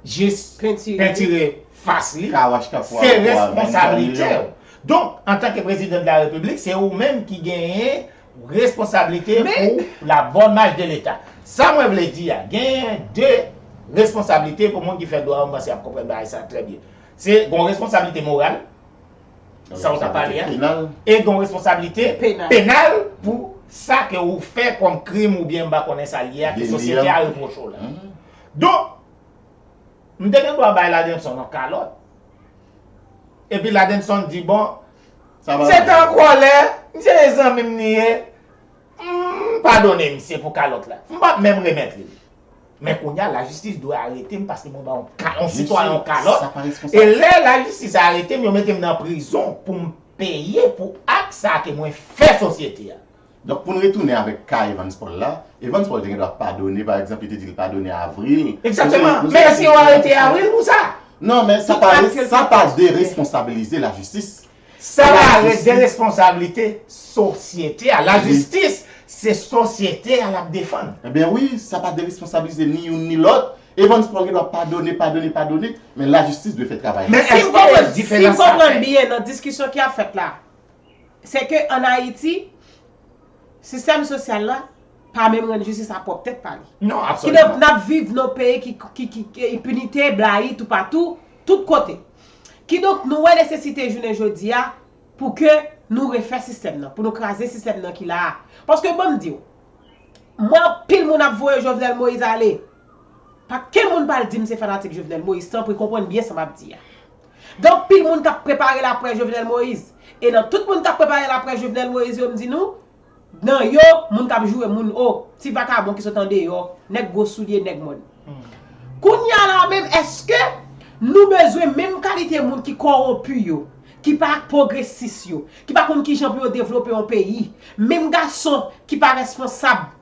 jis pentire fas li. Se responsablite w. Donk, antanke prezidan de la repiblik, se ou menm ki genyen responsablite pou la bonne marche de leta. Sa mwen vle di a, genyen de responsablite pou moun ki fè dwa yo, m panse y ap konprann bagay sa trè byen. Se gon responsablite moral, sa w t ap pale a, e gon responsablite penal pou sa ke ou fè kòm krim oubyen m pa konnen sa l ye a, ke sosyete a repwoche w la. Donk, m te gen dwa bay Ladenson yon kalòt. Epi Ladenson di, bon, se te an kòlè, misye se zanmi m li ye, m padone misye pou kalòt la. M p ap menm remèt li l. Men kounye a, lajistis dwe arete m paske mwen ba yon ka-, yon sitwayen yon kalòt. E lè lajistis arete m, yo mete m nan prizon pou m peye pou ak sa ke mwen fè sosyete a. Donk, pou n retounen avèk ka Evans Paul la, Evans Paul te gen dwa padone, pa egzanp, li te di l padone Avril. Egzakteman. Men èske yo arete Avril pou sa? Non, men sa pa, sa pa deresponsabilize lajistis. Sa pa deresponsablite sosyete a. Lajistis, se sosyete a l ap defann. Ebyen wi, sa pa deresponsabilize ni youn ni lòt. Evans Paul gen dwa padone, padone, padone, men lajistis dwe fè travay li. Men èske diferans la fèt? Si m konprann byen nan diskisyon ki ap fèt la, se ke ann Ayiti, sistèm sosyal la pa menm rann jistis a pwòp tèt pa li. Non, absoliman. Kidonk, n ap viv nan yon peyi ki, ki, ki, ki enpinite, blayi toupatou, tout kote. Kidonk, nou wè nesesite jounen jodi a pou ke nou refè sistèm nan, pou nou kraze sistèm nan ki la a. Paske, ban m di w, m wè anpil moun ap voye Jovenel Moïse ale. Pa kenn moun pa al di m se fanatik Jovenel Moïse, tanpri konprann byen sa m ap di a. Gen anpil moun k ap prepare l apre Jovenel Moïse. E nan tout moun k ap prepare l apre Jovenel Moïse yo, m di nou, nan yo, moun k ap joure moun, o, ti vakabon ki sot andeyò, nèg gwo soulye, nèg mòn. Kounye a la menm, èske nou bezwen menm kalite moun ki kòwonpi yo, ki pa pwogresis yo, ki pa konn kijan pou yo devlope yon peyi, menm gason ki pa responsab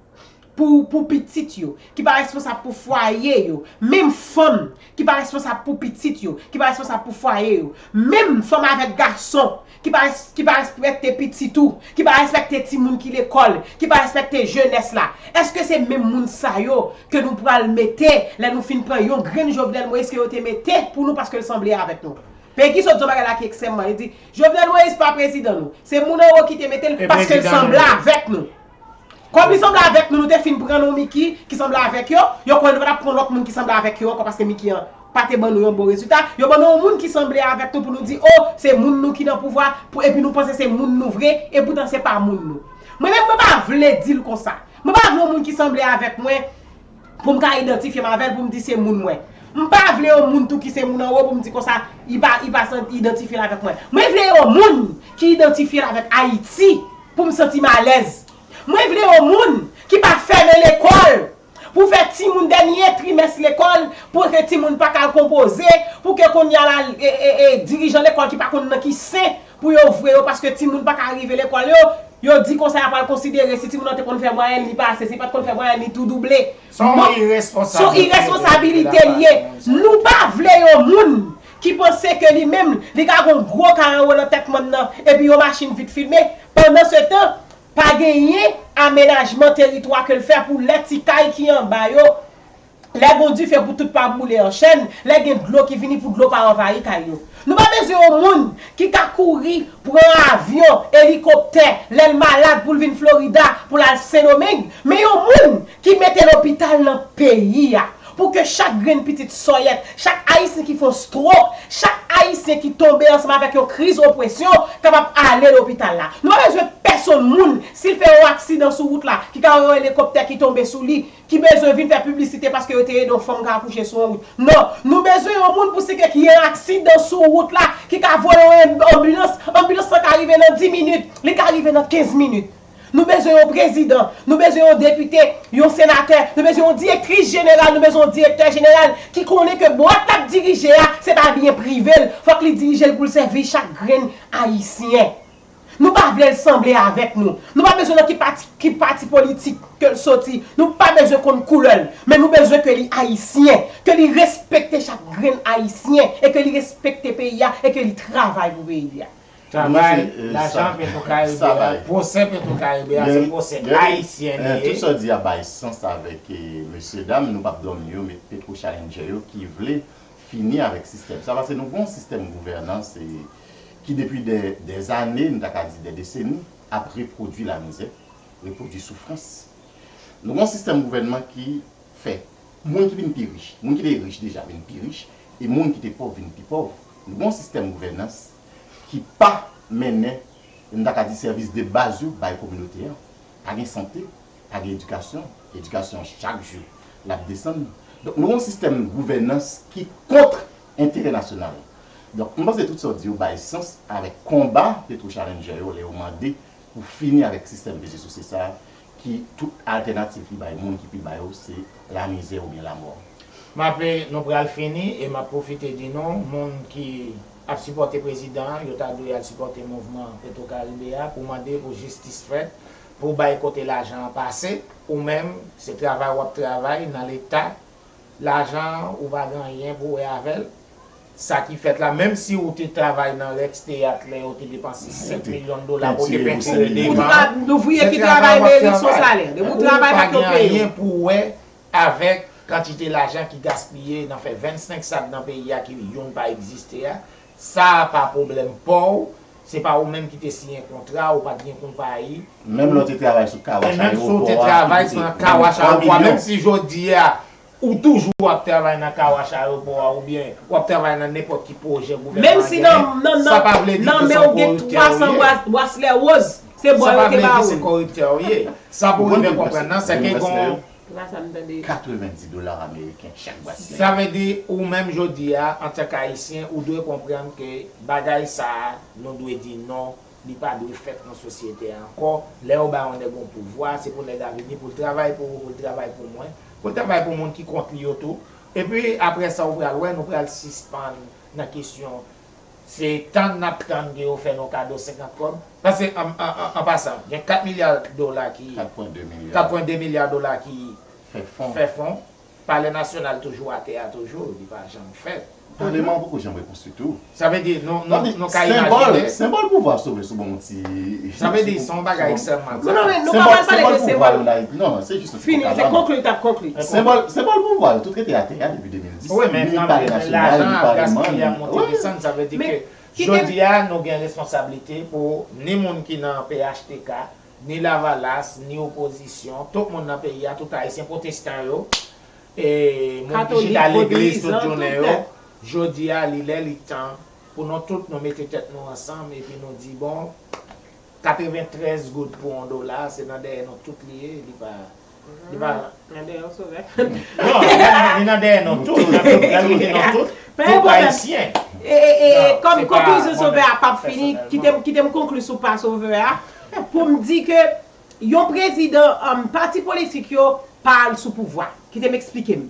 pou, pou pitit yo, ki pa responsab pou fwaye yo, menm fanm ki pa responsab pou pitit yo, ki pa responsab pou fwaye yo, menm fanm avèk gason ki pa res-, ki pa respekte pitit ou, ki pa respekte timoun ki lekòl, ki pa respekte jenès la. Èske se menm moun sa yo ke nou pral mete lè nou fin pran yon grenn Jovenel Moïse ke yo te mete pou nou paske l sanble avèk nou? Peggy sot di yon bagay la ki ekstrèmman, li di, Jovenel Moïse pa prezidan nou. Se moun anwo ki te mete l paske l sanble avèk nou. Kòm li sanble avèk nou, nou te fin pran nou Mickey ki sanble avèk yo, yo kwè nou pa t ap pran lòt moun ki sanble avèk yo ankò paske Mickey an pa te ban nou yon bon rezilta. Yo ban nou yon moun ki sanble avèk nou pou nou di, o, se moun nou ki nan pouvwa, pou, epi nou panse se moun nou vre, epoutan se pa moun nou. Mwen menm, mwen pa vle di l konsa. Mwen pa vle yon moun ki sanble avèk mwen pou m ka idantifye m avè l, pou m di se moun mwen. M pa vle yon moun tou ki se moun anwo pou m di konsa, li pa, li pa santi idantifye l avèk mwen. Mwen vle yon moun ki idantifye l avèk Ayiti pou m santi m alèz. Mwen vle yon moun ki pa fèmen lekòl pou fè timoun dènye trimès lekòl, pou ke timoun pa ka al konpoze, pou ke kounye a la, e, e, e, dirijan lekòl ki pa konn nan ki sen pou yo voye yo, paske timoun pa ka rive lekòl yo, yo di konsa y ap al konsidere si timoun nan te konn fè mwayèn li pase, si li pa t konn fè mwayèn li tou double. Se yon iresponsabilite l ye. Nou pa vle yon moun ki panse ke li menm, li ka gon gwo kay anwo nan tèt mòn nan, epi yon machin vit filme. Pandan se tan, pa genyen amenajman teritwa ke l fè pou lè ti kay ki anba yo, lè gon dife pou tout pa boule an chèn, lè gen dlo ki vini pou dlo pa anvayi kay yo. Nou pa bezwen yon moun ki ka kouri pran avyon, elikoptè, lè l malad pou l vin Florida, pou l al Sendomeng, men yon moun ki mete lopital nan peyi a, pou ke chak grenn pitit sòyèt, chak Ayisyen ki fè yon stroke, chak Ayisyen ki tonbe ansanm avèk yon kriz opresyon, kapab ale lopital la. Nou pa bezwen pèsonn moun, si l fè yon aksidan sou wout la, ki ka yon elikoptè ki tonbe sou li, ki bezwen vin fè piblisite paske yo te ede yon fanm k akouche sou yon wout. Non, nou bezwen yon moun pou si ke ki gen aksidan sou wout la, ki ka voye yon anbilans, anbilans lan ka rive nan dis minit, li ka rive nan kenz minit. Nou bezwen yon prezidan, nou bezwen yon depite, yon senatè, nou bezwen yon direktris jeneral, nou bezwen yon direktè jeneral ki konnen ke bwat l ap dirije a, se pa byen prive l, fòk li dirije l pou l sèvi chak grenn ayisyen. Nou pa vle l sanble avèk nou. Nou pa bezwen nan ki pati, ki pati politik ke l soti. Nou pa bezwen konn koulè l. Men nou bezwen ke li ayisyen, ke li respekte chak grenn ayisyen e ke li respekte peyi a e ke li travay pou peyi a. Travay, lajan Petwokaribe a, pwosè Petwokaribe a, se pwosè ayisyen li ye. Tout sa w di a bay sans avèk mesye dam, nou p ap dòmi yo, Petro Challenger yo ki vle fini avèk sistèm sa, paske nou gen yon sistèm gouvènans ki depi dè, dè zane, nou ta ka di dè deseni, ap repwodui lamizè, repwodui soufrans. Nou gen yon sistèm gouvènman ki fè moun ki vin pi rich, moun ki te rich deja vin pi rich, e moun ki te pòv vin pi pòv. Nou gen yon sistèm gouvènans ki pa mennen, nou ta ka di, sèvis de baz yo bay kominote a. Pa gen sante, pa gen edikasyon, edikasyon chak jou l ap desann. Donk, nou gen yon sistèm gouvènans ki kont enterè nasyonal. Donk, m panse tout sa w di yo bay sans avèk konba Petro Challenger yo lè yo mande pou fini avèk sistèm peze souse sa a, ki tout altènativ li bay moun ki pi ba yo se lamizè oubyen lamò. M ape, nou pral fini e m ap pwofite di nou, moun ki ap sipòte prezidan an, yo ta dwe al sipòte mouvman Petwokaribe a pou mande pou jistis fèt, pou bay kote lajan an pase. Ou menm, se travay w ap travay nan Leta, lajan an, ou pa gen anyen pou wè avè l. Sa ki fèt la, menm si ou te travay nan Rex Teyat lè yo te depanse senk milyon dola pou te pentire devan an, se travay w ap travay. Ou pa gen anyen pou wè avèk kantite lajan ki gaspiye nan fè vennsenk stad nan peyi a ki youn pa egziste a. Sa a pa pwoblèm pa w, se pa ou menm ki te siyen kontra, ou pa t gen konpayi. Menm lè w te travay sou kawach ayewopò a, ki te koute kat milyon. Menm si w te travay sou kawach ayewopò a, menm si jodi a ou toujou ap travay nan kawach ayewopò a oubyen w ap travay nan nenpòt ki pwojè gouvènman an genyen, sa pa vle di ke se yon koriptè ou ye. Menm si nan, nan, nan, nan men w gen twa san bras-, braslè woz, se bò yo te ba ou l. Sa pa vle di se koriptè ou ye. Sa pou rive konprann nan, se ke gon Katrevendis dola ameriken chak bwat. Sa vle di, ou menm jodi a, antanke Ayisyen, ou dwe konprann ke bagay sa a, nou dwe di non, li pa dwe fèt nan sosyete a ankò. Lè yo ba yon nèg yon pouvwa, se pou nèg la vini pou l travay pou ou, pou l travay pou mwen, pou l travay pou moun ki kont li yo tou. Epi, apre sa, ou pral wè, nou pral sispann nan kesyon Se tann n ap tann ke yo fè nou kado senkant kòb. Paske, an, an, an, an pasan, gen kat milya dola ki, kat pwen de milya, kat pwen de milya dola ki fè fon. Fè fon. Palè Nasyonal toujou atè a toujou, li pa janm fèt. Paleman an poko janm rekonstwi tou. Sa vle di, nou, nou, nou ka imajine. Senbòl, senbòl pouvwa sove sou bon ti. Sa vle di, se yon bagay ekstrèmman grav. Non, non, men nou pa pral pale de senbòl. Non, non, se jis yon ti konkli, t ap konkli. Senbòl, senbòl pouvwa yo tout rete atè a depi de mil dis. Wi, men, men lajan ap gaspiye, ap monte desann, sa vle di ke jodi a, nou gen responsablite pou ni moun ki nan P H T K, ni Lavalas, ni opozisyon, tout moun nan peyi a, tout Ayisyen pwotestan yo, e moun ki chita legliz tout jounen yo, jodi a, li lè, li tan pou nou tout nou mete tèt nou ansanm epi nou di, bon, katreventrèz goud pou yon dola, se nan dèyè nou tout li ye, li pa, li pa. Nan dèyè w Sovè. Non, li nan dèyè nou tout, li nan dèyè nou tout, tout Ayisyen. E, e, e, kòm konklizyon Sovè a p ap fini, kite m, kite m konkli sou pa Sovè a, pou m di ke yon prezidan, um, pati politik yo pa al sou pouvwa. Kite m eksplike m.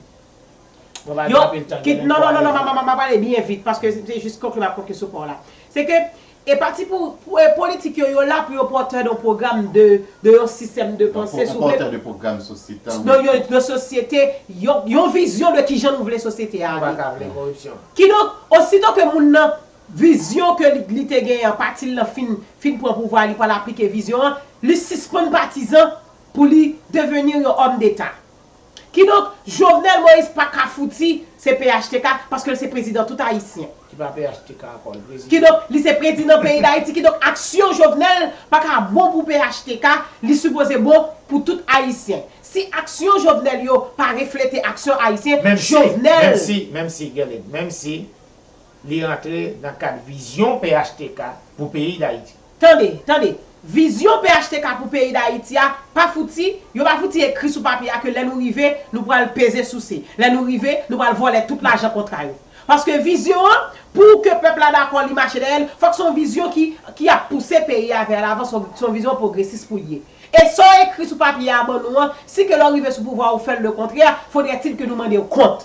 Yo, kit, non, non, non, non, m a, m a, m a pale byen vit, paske se jis konkli m ap konkli sou pa w la. Se ke, e pati pou, pou, e politik yo, yo la pou yo pòtè de yon pwogram de, de yon sistèm de panse sou, pòtè de pwogram sosyetal, de, de, de sosyete, yon, yon vizyon de kijan nou vle sosyete a ale. Nou pa ka vle koripsyon. Kidonk, osito ke moun nan, vizyon ke li, li te genyen an, pati l lan fin, fin pran pouvwa, li pral aplike vizyon an, li sispann patizan pou li deveni yon òm deta. Kidonk, Jovenel Moïse pa ka fouti se P H T K, paske l se prezidan tout Ayisyen. Ki pa P H T K ankò, l prezidan. Kidonk, li se prezidan peyi Dayiti, kidonk aksyon Jovenel pa ka bon pou P H T K, li sipoze bon pou tout Ayisyen. Si aksyon Jovenel yo pa reflete aksyon Ayisyen, Jovenel. Menm si, menm si, Guerline, menm si li rantre nan kad vizyon P H T K pou peyi Dayiti. Tande, tande. Vizyon P H T K pou peyi Dayiti a pa fouti, yo pa fouti ekri sou papye a ke lè nou rive, nou pral peze souse. Lè nou rive, nou pral vòlè tout lajan kontra yo. Paske vizyon an, pou ke pèp la dakò li mache dèyè l, fòk se yon vizyon ki, ki ap pouse peyi a vè lavan, se yon, se yon vizyon pwogresis pou l ye. E sa w ekri sou papye a ban nou an, si ke lè w rive sou pouvwa a ou fè l lekontrè, fodrètil ke nou mande w kont.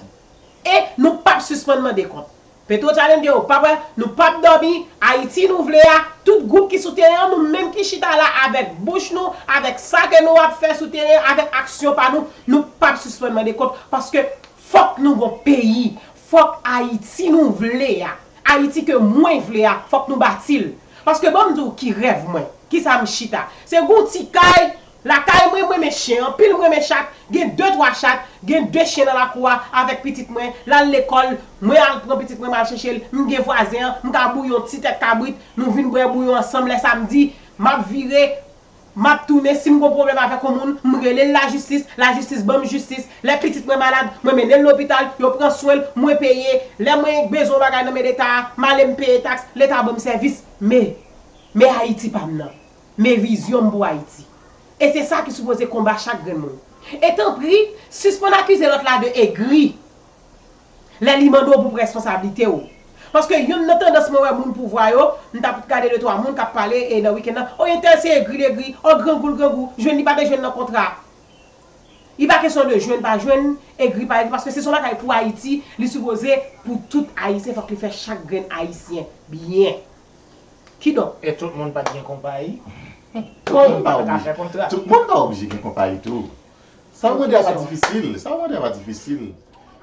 E nou p ap sispann mande kont. Petro Challenge yo, p ap, nou p ap dòmi. Ayiti nou vle a, tout gwoup ki sou teren an, nou menm ki chita la avèk bouch nou, avèk sa ke nou ap fè sou teren, avèk aksyon pa nou, nou p ap sispann mande kont, paske fòk nou gon peyi, fòk Ayiti nou vle a, Ayiti ke mwen vle a, fòk nou bati l. Paske ban m di w ki rèv mwen, kisa m chita. Se gon ti kay, lakay mwen, mwen renmen chen anpil, mwen renmen chat, gen de twa chat, gen de chen nan lakou a avèk pitit mwen, l al lekòl, mwen al pran pitit mwen, m al chèche l, m gen vwazen an, m ka bouyi yon ti tèt kabrit, nou vin bwè bouyon ansanm lè samdi, m ap vire, m ap tounen, si m gon pwoblèm avèk yon moun, m rele l lajistis, lajistis ban m jistis, lè pitit mwen malad, mwen mennen l lopital, yo pran swen l, mwen peye, lè mwen bezwen yon bagay nan men Leta a, m ale m peye taks, Leta ban m sèvis, men, men Ayiti pa m nan. Men vizyon m pou Ayiti. E se sa ki sipoze konba chak grenn moun. E tanpri, sispann akize lòt la de egri lè li mande w pou pran responsablite w. Paske youn nan tandans mwen wè moun pouvwa yo, m t ap gade de twa moun k ap pale e nan wikenn nan, o entèl se egri l egri, o grangou l grangou, jwenn li pa te jwenn nan kontra. Li pa kesyon de jwenn pa jwenn, egri pa egri, paske se son bagay pou Ayiti, li sipoze pou tout Ayisyen, fòk li fè chak grenn Ayisyen byen. Kidonk. E tout moun pa t gen konpayi. Tout moun pa oblije. Tout moun pa oblije gen konpayi tou. Sa w mande a pa difisil. Sa w mande a pa difisil.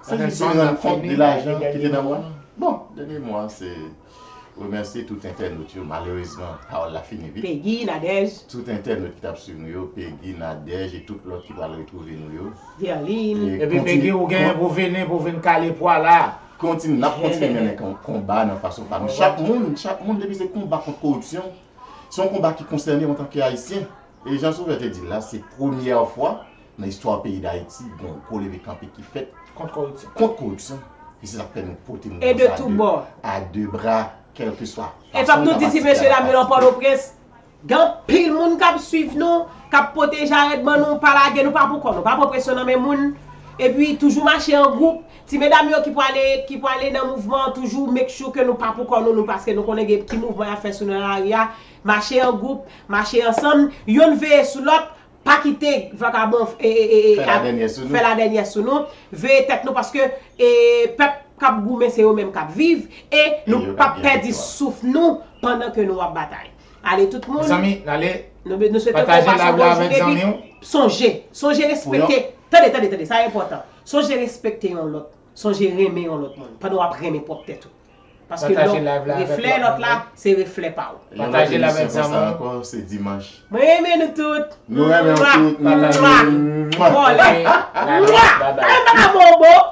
Se jis vin rann kont de lajan ki te nan mwa. Bon, dènye mo a se remèsye tout entènot yo. Malerezman, pawòl la fini vit. Peggy, Nadège. Tout entènot ki t ap swiv nou yo, Peggy, Nadège e tout lòt ki pral retwouve nou yo. Verline. Epi Peggy, ou genyen pou vini, pou vin kale pwa la. Kontinye, n ap kontinye mennen kon- konba nan fason pa nou. Chak moun, chak moun depi se konba kont koripsyon, se yon konba ki konsène w antanke Ayisyen. E jan Sovè te di l la, se premyè fwa nan istwa peyi Dayiti gon gwo leve kanpe ki fèt kont koripsyon. Kont koripsyon. E se sa k fè nou pote mouvman sa a de, a de bra, kèlkeswa fason nou kapasite a. E fòk nou di ti mesye dam yo nan Pòtoprens, gen anpil moun k ap swiv nou, k ap pote jarèt ban nou, pa lage nou, pa pou kò nou, pa pran presyon nan men moun. Epi toujou mache an gwoup. Ti medam yo ki prale, ki prale nan mouvman an, toujou make sure ke nou pa pou kò nou, nou, paske nou konnen gen ki mouvman y ap fè sou nou nan lari a. Mache an gwoup, mache ansanm, youn veye sou lòt, pa kite vakabon e, e, e, e, fè ladènyè sou nou, fè ladènyè sou nou, veye tèt nou, paske e, pèp k ap goumen se yo menm k ap viv, e nou p ap pèdi souf nou pandan ke nou ap batay. Ale tout moun. Mezanmi, ale. Nou, nou swete w pase yon bon jounen, epi sonje, sonje respekte. Tande, tande, tande, sa enpòtan. Sonje respekte yon lòt. Sonje renmen yon lòt moun. Pandan w ap renmen pwòp tèt ou. Paske lè w reflè lòt la, se reflè pa w. Pataje l avèk zanmi w. Yon lòt emisyon konsa ankò, se dimanch. Mwen renmen nou tout. Nou renmen w tout. Pataje. Vòlè. Bye bye. Bye bye.